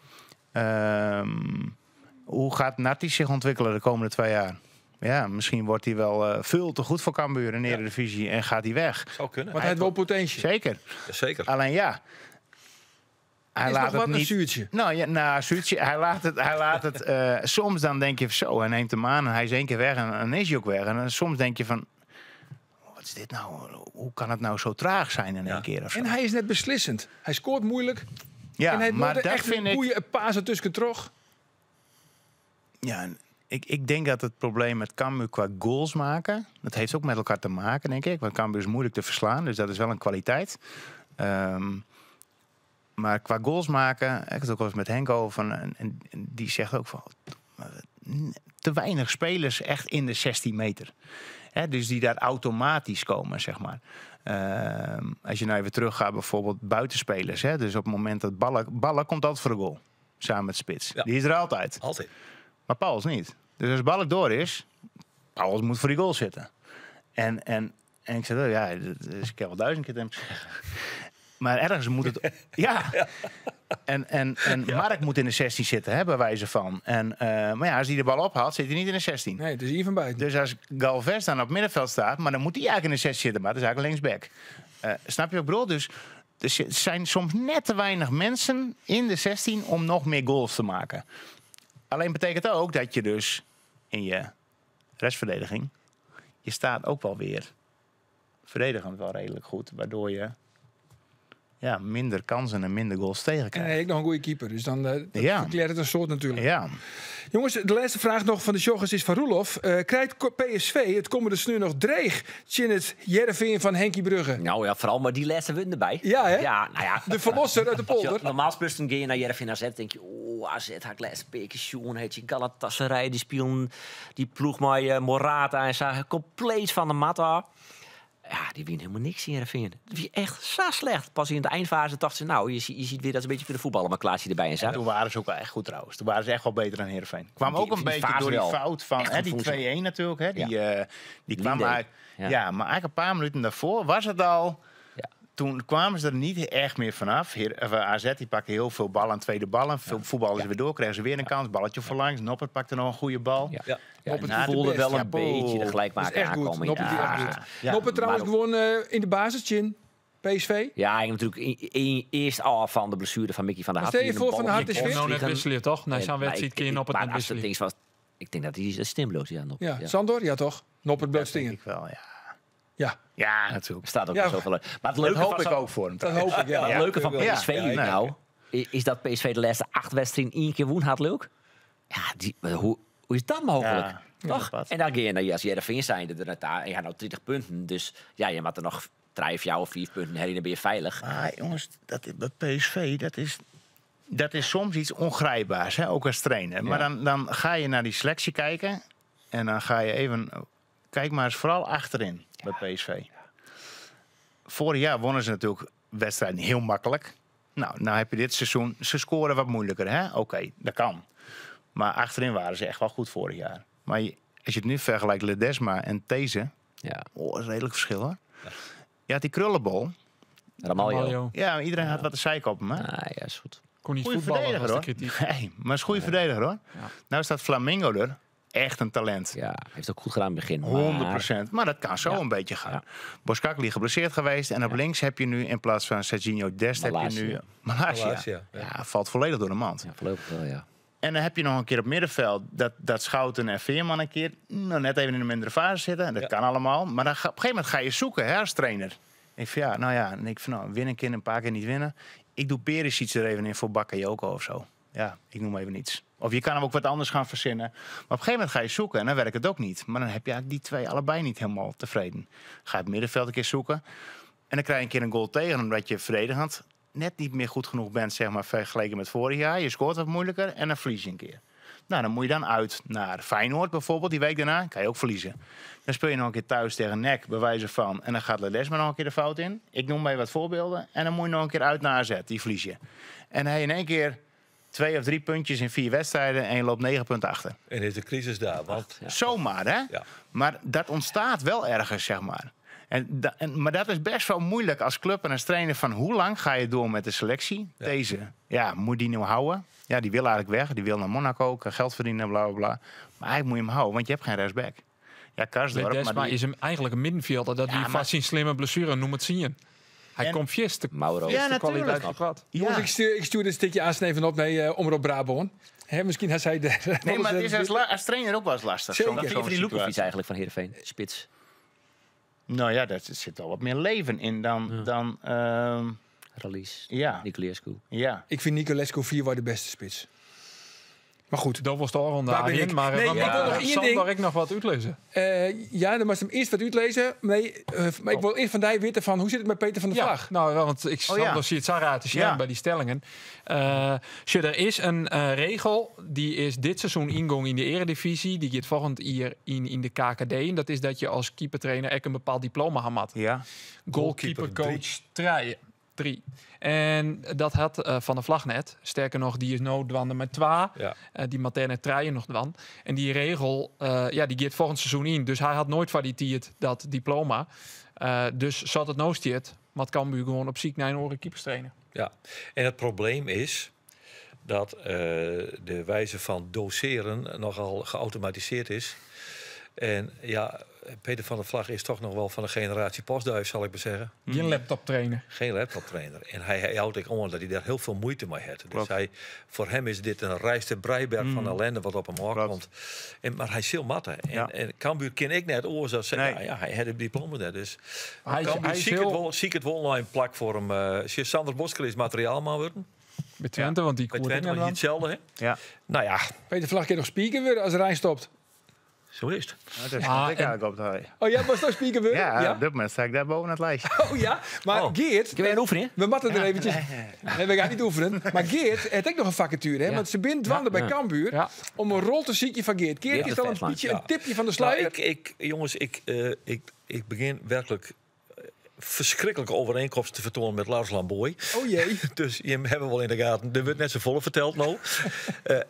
Speaker 4: hoe gaat Nati zich ontwikkelen de komende 2 jaar? Ja, misschien wordt hij wel veel te goed voor Cambuur in de Eredivisie en gaat hij weg.
Speaker 2: Zou kunnen.
Speaker 1: Want hij heeft wel potentie.
Speaker 4: Zeker.
Speaker 2: Zeker.
Speaker 4: Alleen ja, hij
Speaker 1: Is
Speaker 4: laat
Speaker 1: nog
Speaker 4: het
Speaker 1: wat een
Speaker 4: niet.
Speaker 1: zuurtje.
Speaker 4: Nou ja, nou, zuurtje. Hij laat het. Soms dan denk je zo, hij neemt hem aan en hij is één keer weg en dan is hij ook weg. En dan soms denk je van, wat is dit nou? Hoe kan het nou zo traag zijn in één keer of zo?
Speaker 1: En hij is net beslissend. Hij scoort moeilijk.
Speaker 4: Ja,
Speaker 1: en hij
Speaker 4: maar
Speaker 1: maar
Speaker 4: dat
Speaker 1: echt
Speaker 4: vind
Speaker 1: een
Speaker 4: ik.
Speaker 1: goede paas tussen terug.
Speaker 4: Ja, en ik denk dat het probleem met Cambuur qua goals maken, dat heeft ook met elkaar te maken, denk ik. Want Cambuur is moeilijk te verslaan, dus dat is wel een kwaliteit. Maar qua goals maken, ik had het ook wel eens met Henk over, van, en die zegt ook van te weinig spelers echt in de 16 meter. Hè, dus die daar automatisch komen, zeg maar. Als je nou even teruggaat, bijvoorbeeld buitenspelers. Hè, dus op het moment dat Ballen komt altijd voor de goal. Samen met Spits.
Speaker 2: Ja.
Speaker 4: Die is er altijd.
Speaker 2: Altijd.
Speaker 4: Maar Pauls niet. Dus als Balk door is, Pauls moet voor die goal zitten. En ik zei, oh ja, dat is, ik heb al duizend keer tegen hem gezegd. Maar ergens moet het... Ja. En Mark moet in de 16 zitten, hè, bij wijze van. Maar ja, als hij de bal ophaalt, zit hij niet in de 16.
Speaker 1: Nee, het is hier van buiten.
Speaker 4: Dus als Galvez dan op het middenveld staat, maar dan moet hij eigenlijk in de 16 zitten, maar dat is eigenlijk linksback. Snap je wat ik bedoel? Dus er zijn soms net te weinig mensen in de 16 om nog meer goals te maken. Alleen betekent ook dat je dus in je restverdediging, je staat ook wel weer verdedigend wel redelijk goed, waardoor je, ja, minder kansen en minder goals tegen
Speaker 1: En
Speaker 4: krijgt.
Speaker 1: hij heeft nog een goede keeper. Dus dan dat verklaart het een soort natuurlijk.
Speaker 4: Ja.
Speaker 1: Jongens, de laatste vraag nog van de joggers is van Roelof. Krijgt PSV het komende sneeuw nog dreig? Tjin het Heerenveen van Henkie Brugge.
Speaker 6: Nou ja, vooral maar die laatste win erbij.
Speaker 1: Ja, hè?
Speaker 6: Ja, nou ja.
Speaker 1: De verlosser uit de polder.
Speaker 6: Ja, normaal gesproken ga je naar Heerenveen AZ, denk je, oh, AZ had laatste peken, Sjoen, heet je Galatasaray, die spelen die ploeg met Morata en zo, compleet van de mat af. Ja, die wint helemaal niks in Heerenveen. Dat is echt zo slecht. Pas in de eindfase dachten ze, nou, je ziet weer dat ze een beetje kunnen voetballen, maar Klaasje erbij en zo.
Speaker 4: En toen waren ze ook wel echt goed trouwens. Toen waren ze echt wel beter dan Heerenveen. Kwam ook een
Speaker 6: Die
Speaker 4: beetje
Speaker 6: fase
Speaker 4: door die
Speaker 6: wel.
Speaker 4: fout van
Speaker 6: Echt
Speaker 4: hè,
Speaker 6: een
Speaker 4: die
Speaker 6: voetbal.
Speaker 4: 2-1 natuurlijk. Hè, die kwam
Speaker 6: Linde.
Speaker 4: uit. Ja. Maar eigenlijk een paar minuten daarvoor was het al. Toen kwamen ze er niet echt meer vanaf. AZ die pakte heel veel ballen, tweede ballen. Veel voetballers weer door, kregen ze weer een kans. Balletje voorlangs. Noppert pakte nog een goede bal.
Speaker 6: Ja.
Speaker 2: Ja.
Speaker 6: Ja,
Speaker 1: Noppert
Speaker 6: het
Speaker 1: doet
Speaker 6: voelde
Speaker 1: de best.
Speaker 6: wel een
Speaker 4: Ja,
Speaker 6: beetje de
Speaker 4: poeh.
Speaker 1: Dat is
Speaker 6: gelijkmaker
Speaker 1: echt goed.
Speaker 6: aankomen.
Speaker 1: Noppert die
Speaker 6: Ja.
Speaker 1: echt goed.
Speaker 4: Ja.
Speaker 1: Noppert trouwens
Speaker 6: Maar
Speaker 1: gewoon in de basis, Chin. PSV.
Speaker 6: Ja, en natuurlijk eerst al van de blessure van Mickey van der
Speaker 1: Maar
Speaker 6: Hart.
Speaker 1: stel je
Speaker 6: die
Speaker 1: voor,
Speaker 6: een
Speaker 1: Van der
Speaker 6: bal
Speaker 1: Hart is fit.
Speaker 5: Nou net
Speaker 6: vliegen.
Speaker 5: wisselen, toch? Nee, zo'n
Speaker 6: Maar
Speaker 5: wedstrijd kun je op het
Speaker 6: maar
Speaker 5: net
Speaker 6: als het
Speaker 5: wisselen.
Speaker 6: ding was, ik denk dat hij is stemloos. Ja, nog.
Speaker 1: Ja.
Speaker 6: Ja.
Speaker 1: Sandor? Ja, toch? Noppert blijft
Speaker 4: Denk
Speaker 1: stingen.
Speaker 4: ik wel, ja.
Speaker 1: Ja,
Speaker 4: Ja, natuurlijk.
Speaker 6: Staat ook
Speaker 1: Ja.
Speaker 6: wel zoveel. Maar het
Speaker 4: Dat
Speaker 6: leuke
Speaker 4: hoop
Speaker 6: van
Speaker 4: ik
Speaker 6: zo'n-
Speaker 4: ook voor hem.
Speaker 1: dat hoop ik. Ja.
Speaker 6: Maar het leuke van
Speaker 2: Ja.
Speaker 6: PSV
Speaker 2: Ja,
Speaker 6: nu
Speaker 2: ja.
Speaker 6: nou, is dat PSV de laatste 8 wedstrijden één keer woen had, leuk. Ja, maar hoe is dat mogelijk?
Speaker 4: Ja,
Speaker 6: Toch?
Speaker 4: ja, wat.
Speaker 6: En dan ga je naar als Heerenveen zijn, er daar, en je gaat nou 30 punten. Dus ja, je moet er nog 3, 4 of 4 punten heen, dan ben je veilig.
Speaker 4: Maar jongens, dat PSV, dat is soms iets ongrijpbaars, hè? Ook als trainer. Maar dan ga je naar die selectie kijken en dan ga je even... Kijk maar eens vooral achterin bij PSV. Vorig jaar wonnen ze natuurlijk wedstrijden heel makkelijk. Nou, nou heb je dit seizoen... Ze scoren wat moeilijker, hè? Oké, dat kan. Maar achterin waren ze echt wel goed vorig jaar. Maar als je het nu vergelijkt, Ledesma en These... Oh, dat is een redelijk verschil, hoor. Ja, die krullenbol...
Speaker 6: Ramalho.
Speaker 5: Ramalho.
Speaker 4: Ja, maar iedereen had wat de zeik op hem, hè?
Speaker 6: Ah, ja, is goed.
Speaker 5: Kon niet
Speaker 4: Goeie
Speaker 5: voetballen,
Speaker 4: verdediger,
Speaker 5: was de
Speaker 4: hoor.
Speaker 5: kritiek.
Speaker 4: Nee, maar is een goede verdediger, hoor. Nou staat Flamingo er. Echt een talent.
Speaker 6: Ja, heeft ook goed gedaan in het begin. maar-
Speaker 4: 100%. Maar dat kan zo
Speaker 6: Ja.
Speaker 4: een beetje gaan.
Speaker 6: Ja.
Speaker 4: Boskakli geblesseerd geweest. En op links heb je nu in plaats van Serginho Dest heb je
Speaker 6: Malacia.
Speaker 4: nu Malacia.
Speaker 2: Malacia, ja.
Speaker 4: Ja, valt volledig door de mand.
Speaker 6: Ja, voorlopig wel, ja.
Speaker 4: En dan heb je nog een keer op middenveld dat Schouten en Veerman een keer nou, net even in een mindere fase zitten. En dat kan allemaal. Maar dan op een gegeven moment ga je zoeken, hè, als trainer. Ik van ja, nou ja, en ik van nou, win een keer, een paar keer niet winnen. Ik doe Perisic er even in voor Bakayoko of zo. Ja, ik noem even niets. Of je kan hem ook wat anders gaan verzinnen. Maar op een gegeven moment ga je zoeken en dan werkt het ook niet. Maar dan heb je eigenlijk die twee allebei niet helemaal tevreden. Ga je het middenveld een keer zoeken. En dan krijg je een keer een goal tegen, omdat je verdedigend net niet meer goed genoeg bent, zeg maar, vergeleken met vorig jaar. Je scoort wat moeilijker en dan verlies je een keer. Nou, dan moet je dan uit naar Feyenoord bijvoorbeeld, die week daarna. Kan je ook verliezen. Dan speel je nog een keer thuis tegen NEC, bij wijze van. En dan gaat Ledesma nog een keer de fout in. Ik noem maar even wat voorbeelden. En dan moet je nog een keer uit naar AZ, die verlies je. En hij in één keer Twee of drie puntjes in vier wedstrijden en je loopt 9 punten achter.
Speaker 2: En is de crisis daar. Want
Speaker 4: Zomaar, hè?
Speaker 2: Ja.
Speaker 4: Maar dat ontstaat wel ergens, zeg maar. Maar dat is best wel moeilijk als club en als trainer van hoe lang ga je door met de selectie? Deze, ja, moet die nou houden? Ja, die wil eigenlijk weg. Die wil naar Monaco, kan geld verdienen, bla, bla, bla. Maar eigenlijk moet je hem houden, want je hebt geen rechtsback. Ja, Karsdorp,
Speaker 5: Ledesma
Speaker 4: maar die-
Speaker 5: is hem eigenlijk een middenvelder. Dat
Speaker 4: Ja,
Speaker 5: die
Speaker 4: maar-
Speaker 5: vast zijn slimme blessure, noem het zien. Hij komt vist de,
Speaker 6: Mauro.
Speaker 5: vist
Speaker 4: Ja,
Speaker 5: de kwaliteit
Speaker 4: natuurlijk.
Speaker 5: van wat.
Speaker 4: Ja.
Speaker 1: Jongens, ik stuur dit stukje aansneven op naar Omroep Brabant. Hè, misschien had zij de.
Speaker 4: Nee, maar het is als trainer ook wel eens lastig.
Speaker 1: Zeker.
Speaker 6: Wat vind je van die
Speaker 4: zo'n
Speaker 6: Lukovic
Speaker 4: situatie.
Speaker 6: eigenlijk van Heerenveen? Spits.
Speaker 4: Nou ja, daar zit al wat meer leven in dan
Speaker 6: Rallis.
Speaker 4: ja,
Speaker 6: Niculescu.
Speaker 4: ja.
Speaker 1: Ik vind Nicolescu 4 wel de beste spits. Maar goed.
Speaker 5: Dat was de ronde
Speaker 1: Waar ben
Speaker 5: Arjen,
Speaker 1: ik?
Speaker 5: Maar
Speaker 1: Nee,
Speaker 5: maar
Speaker 1: ik wil nog één
Speaker 5: Sander,
Speaker 1: ding.
Speaker 5: ik nog wat uitlezen.
Speaker 1: Ja, dan moest hem eerst wat uitlezen. Nee, maar ik wil eerst van die weten van hoe zit het met Peter van der
Speaker 5: Ja,
Speaker 1: Vlag?
Speaker 5: nou, wel, want ik
Speaker 4: Oh, ja.
Speaker 5: Sander zie het zo raar te zien
Speaker 4: Ja.
Speaker 5: bij die stellingen. Tje, er is een regel, die is dit seizoen ingang in de eredivisie. Die gaat volgend jaar in de KKD. En dat is dat je als keepertrainer ook een bepaald diploma had.
Speaker 4: Ja.
Speaker 5: Goalkeeper coach 3. 3. En dat had Van der Vlag net. Sterker nog, die is nou dwande met 2.
Speaker 2: Ja.
Speaker 5: Die Materne Treien nog dwan. En die regel, ja, die gaat volgend seizoen in. Dus hij had nooit van die tijd dat diploma. Dus zat het nou stiert, maar het Cambuur gewoon op ziek naar een oren keepers trainen.
Speaker 2: Ja, en het probleem is dat de wijze van doseren nogal geautomatiseerd is. En ja, Peter van der Vlag is toch nog wel van de generatie postduif, zal ik maar zeggen.
Speaker 5: Geen laptop trainer.
Speaker 2: Geen laptoptrainer. En hij houdt ik om dat hij daar heel veel moeite mee heeft. Dus voor hem is dit een reis te Breiberg van ellende wat op hem komt. Maar hij is heel matte. En, en Cambuur ken ik net oorzaak zeggen,
Speaker 4: Nee.
Speaker 2: ja, hij had het diploma net. Dus Cambuur
Speaker 5: Hij is
Speaker 2: zie ik
Speaker 5: heel
Speaker 2: het wel, zie ik het wel nou een plak voor hem. Sander Bosker is materiaalman worden.
Speaker 5: Bij Twente, want die
Speaker 2: Bij
Speaker 5: koert
Speaker 2: Twente,
Speaker 5: ik
Speaker 2: want
Speaker 5: dan.
Speaker 2: niet hetzelfde, hè?
Speaker 4: Ja.
Speaker 2: Nou ja,
Speaker 1: Peter Vlag kan nog speaker worden als Rijn stopt.
Speaker 2: zo is het.
Speaker 4: Nou, dat
Speaker 5: Ah,
Speaker 4: stond ik eigenlijk op de
Speaker 1: Oh ja, was dat speaker worden?
Speaker 4: Ja, op dit moment sta ik daar boven het lijstje.
Speaker 1: Oh ja, maar
Speaker 2: Oh.
Speaker 1: Geert,
Speaker 6: Ik heb een oefening.
Speaker 1: we matten er eventjes. Nee, we gaan niet oefenen. Maar Geert heeft ook nog een vacature, hè? Want ze bent dwanden bij Cambuur om een rol te ziekje van Geert. Geert
Speaker 6: Geert
Speaker 1: is
Speaker 6: de
Speaker 1: dan een
Speaker 6: Verslaan.
Speaker 1: beetje
Speaker 2: Ja.
Speaker 1: een tipje van de
Speaker 2: Nou,
Speaker 1: sluier.
Speaker 2: jongens, ik begin werkelijk verschrikkelijke overeenkomsten te vertonen met Lars Lamboy.
Speaker 1: Oh jee.
Speaker 2: Dus je hebt wel in de gaten. Er wordt net zo volle verteld nou.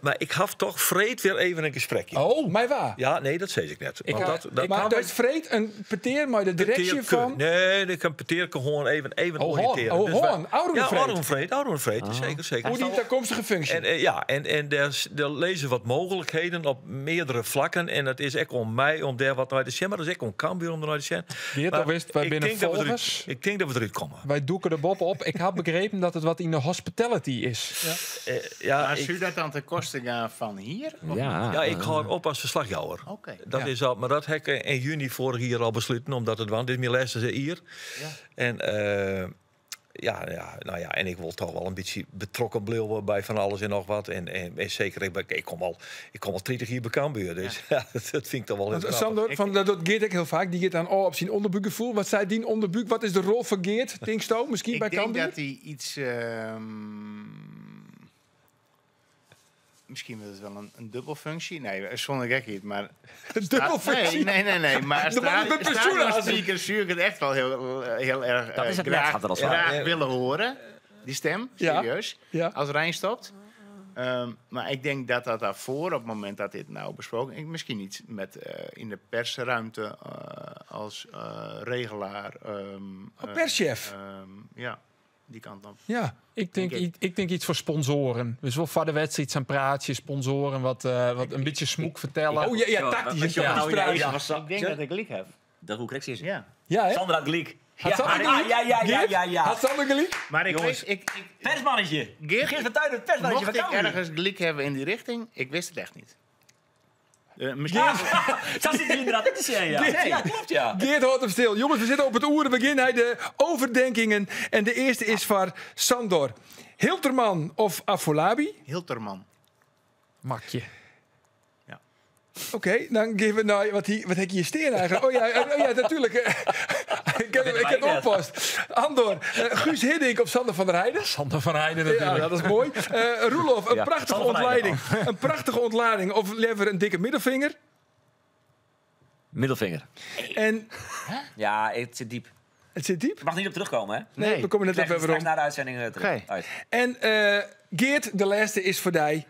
Speaker 2: Maar ik had toch vreed weer even een gesprekje.
Speaker 1: Oh, maar waar?
Speaker 2: Ja, nee, dat zei ik net. Want dat
Speaker 1: Maar dat is vreed een peteer, maar de directie
Speaker 2: Peteerke.
Speaker 1: van...
Speaker 2: Nee, ik kan Peteerke gewoon even
Speaker 1: Oh,
Speaker 2: oriënteren.
Speaker 1: oh,
Speaker 2: Dus wij-
Speaker 1: Hoorn. Oude
Speaker 2: Ja,
Speaker 1: Vreed.
Speaker 2: Oude Vreed, Oude Vreed, zeker, zeker.
Speaker 1: Hoe die toekomstige functie.
Speaker 2: En, ja, en daar lezen wat mogelijkheden op meerdere vlakken. En dat is echt om mij om daar wat naar te zien. Maar dat is echt om Cambuur om naar te zien.
Speaker 5: Geert,
Speaker 2: Maar
Speaker 5: al wist, wij
Speaker 2: ik
Speaker 5: binnen
Speaker 2: denk dat we eruit-
Speaker 5: volgers.
Speaker 2: Ik denk dat we eruit komen.
Speaker 5: Wij doeken de bob op. Ik had begrepen dat het wat in de hospitality is.
Speaker 2: Ja,
Speaker 4: Maar
Speaker 2: ik,
Speaker 4: zou dat dan ten koste gaan van hier? Of-
Speaker 6: Ja.
Speaker 2: ja, ik hou op als verslagjouwer.
Speaker 4: Oké.
Speaker 2: Dat
Speaker 5: Ja.
Speaker 2: is al, maar dat heb ik in juni vorig jaar al besloten, omdat het want dit is mijn laatste hier.
Speaker 4: Ja.
Speaker 2: En ja, nou ja, en ik wil toch wel een beetje betrokken blijven bij van alles en nog wat. En zeker, ik kom al 30 hier bij Cambuur. Dus ja. dat vind ik toch wel heel
Speaker 1: Want
Speaker 2: grappig.
Speaker 1: Sander, van, dat doet Geert ook heel vaak. Die gaat dan oh, op zijn onderbuikgevoel. Wat zei die onderbuik? Wat is de rol van Geert? Denkst u? Misschien
Speaker 4: Ik
Speaker 1: bij
Speaker 4: denk
Speaker 1: Cambuur?
Speaker 4: dat hij iets... misschien wel het wel een dubbelfunctie. Nee, zonder gekheid, maar...
Speaker 1: Een dubbelfunctie?
Speaker 4: Nee. Maar
Speaker 1: De man is met pensioen, als-
Speaker 4: speaker zie ik het echt wel heel, heel erg
Speaker 6: Dat is het net,
Speaker 4: graag,
Speaker 6: gaat er als het
Speaker 4: graag
Speaker 2: ware.
Speaker 4: willen horen. Die stem,
Speaker 1: Ja.
Speaker 4: serieus.
Speaker 1: Ja.
Speaker 4: Als Rijn stopt. Maar ik denk dat dat daarvoor, op het moment dat dit nou besproken is, misschien iets met in de persruimte als regelaar.
Speaker 1: Oh, perschef.
Speaker 4: Ja, die kant op.
Speaker 1: Ja.
Speaker 5: Ik denk,
Speaker 4: Denk ik.
Speaker 5: ik denk iets voor sponsoren. Dus wel voor de wedstrijd zijn praatje, sponsoren, wat een beetje smoek vertellen.
Speaker 1: Oh ja, ja, tactisch. Een tactisch praatje.
Speaker 4: Ik denk dat ik liek heb.
Speaker 6: Dat hoe correct is.
Speaker 4: Ja.
Speaker 1: Ja, hè?
Speaker 6: Sander had gelijk.
Speaker 1: Had Sander gelijk?
Speaker 6: Ja,
Speaker 1: Geert?
Speaker 6: ja.
Speaker 1: Had Sander gelijk?
Speaker 4: Maar ik
Speaker 6: Jongens.
Speaker 4: weet, ik,
Speaker 6: Persmannetje.
Speaker 4: Geert,
Speaker 6: Geert van Tuinen, het persmannetje
Speaker 4: mocht
Speaker 6: van
Speaker 4: ik
Speaker 6: Cambuur.
Speaker 4: ergens gelijk hebben in die richting, ik wist het echt niet. Misschien.
Speaker 6: Zo zit hij inderdaad in te zeggen, ja.
Speaker 1: Geert.
Speaker 6: Ja, klopt, ja.
Speaker 1: Geert houdt hem stil. Jongens, we zitten op het oerenbegin. Hij de overdenkingen. En de eerste is van Sandor. Hilterman of Afolabi?
Speaker 4: Hilterman.
Speaker 5: Makje.
Speaker 1: Oké, dan geven we nou... Wat, hier, wat heb je hier steen eigenlijk? Oh ja, oh ja natuurlijk. Ik heb het oppost. Andor, Guus Hiddink of Sander van der Heijden?
Speaker 5: Sander van Heijden natuurlijk.
Speaker 1: Ja, dat is mooi. Roelof, een
Speaker 6: Ja,
Speaker 1: prachtige
Speaker 6: Sander van Heijden.
Speaker 1: ontleiding. Een prachtige ontlading. Of liever een dikke middelvinger.
Speaker 6: Middelvinger.
Speaker 1: En
Speaker 6: Ja, het zit diep.
Speaker 1: Het zit diep.
Speaker 6: Mag niet op terugkomen, hè?
Speaker 1: Nee, we komen net
Speaker 6: Krijg
Speaker 1: op
Speaker 6: je
Speaker 1: weer
Speaker 6: straks
Speaker 1: om.
Speaker 6: na de uitzending terug.
Speaker 4: Oké.
Speaker 6: Uit.
Speaker 1: En Geert, de laatste is voor jou.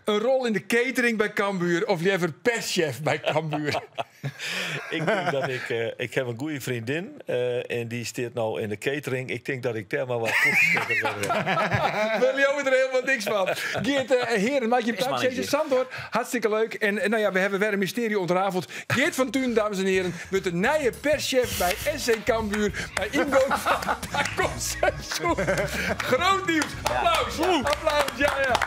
Speaker 1: Een rol in de catering bij Cambuur of liever perschef bij Cambuur?
Speaker 2: Ik denk dat ik... ik heb een goede vriendin en die zit nou in de catering. Ik denk dat ik daar maar wat koffie wil hebben.
Speaker 1: We leren er helemaal niks van. Geert, heren, maak je
Speaker 6: Is maar
Speaker 1: pluim.
Speaker 6: niet
Speaker 1: Jezus, Sandor, hartstikke leuk. En nou ja, we hebben weer een mysterie ontrafeld. Geert van Tuun, dames en heren, wordt de nieuwe perschef bij SC Cambuur. Bij ingang van het seizoen. Groot nieuws. Applaus. Applaus. Ja, ja.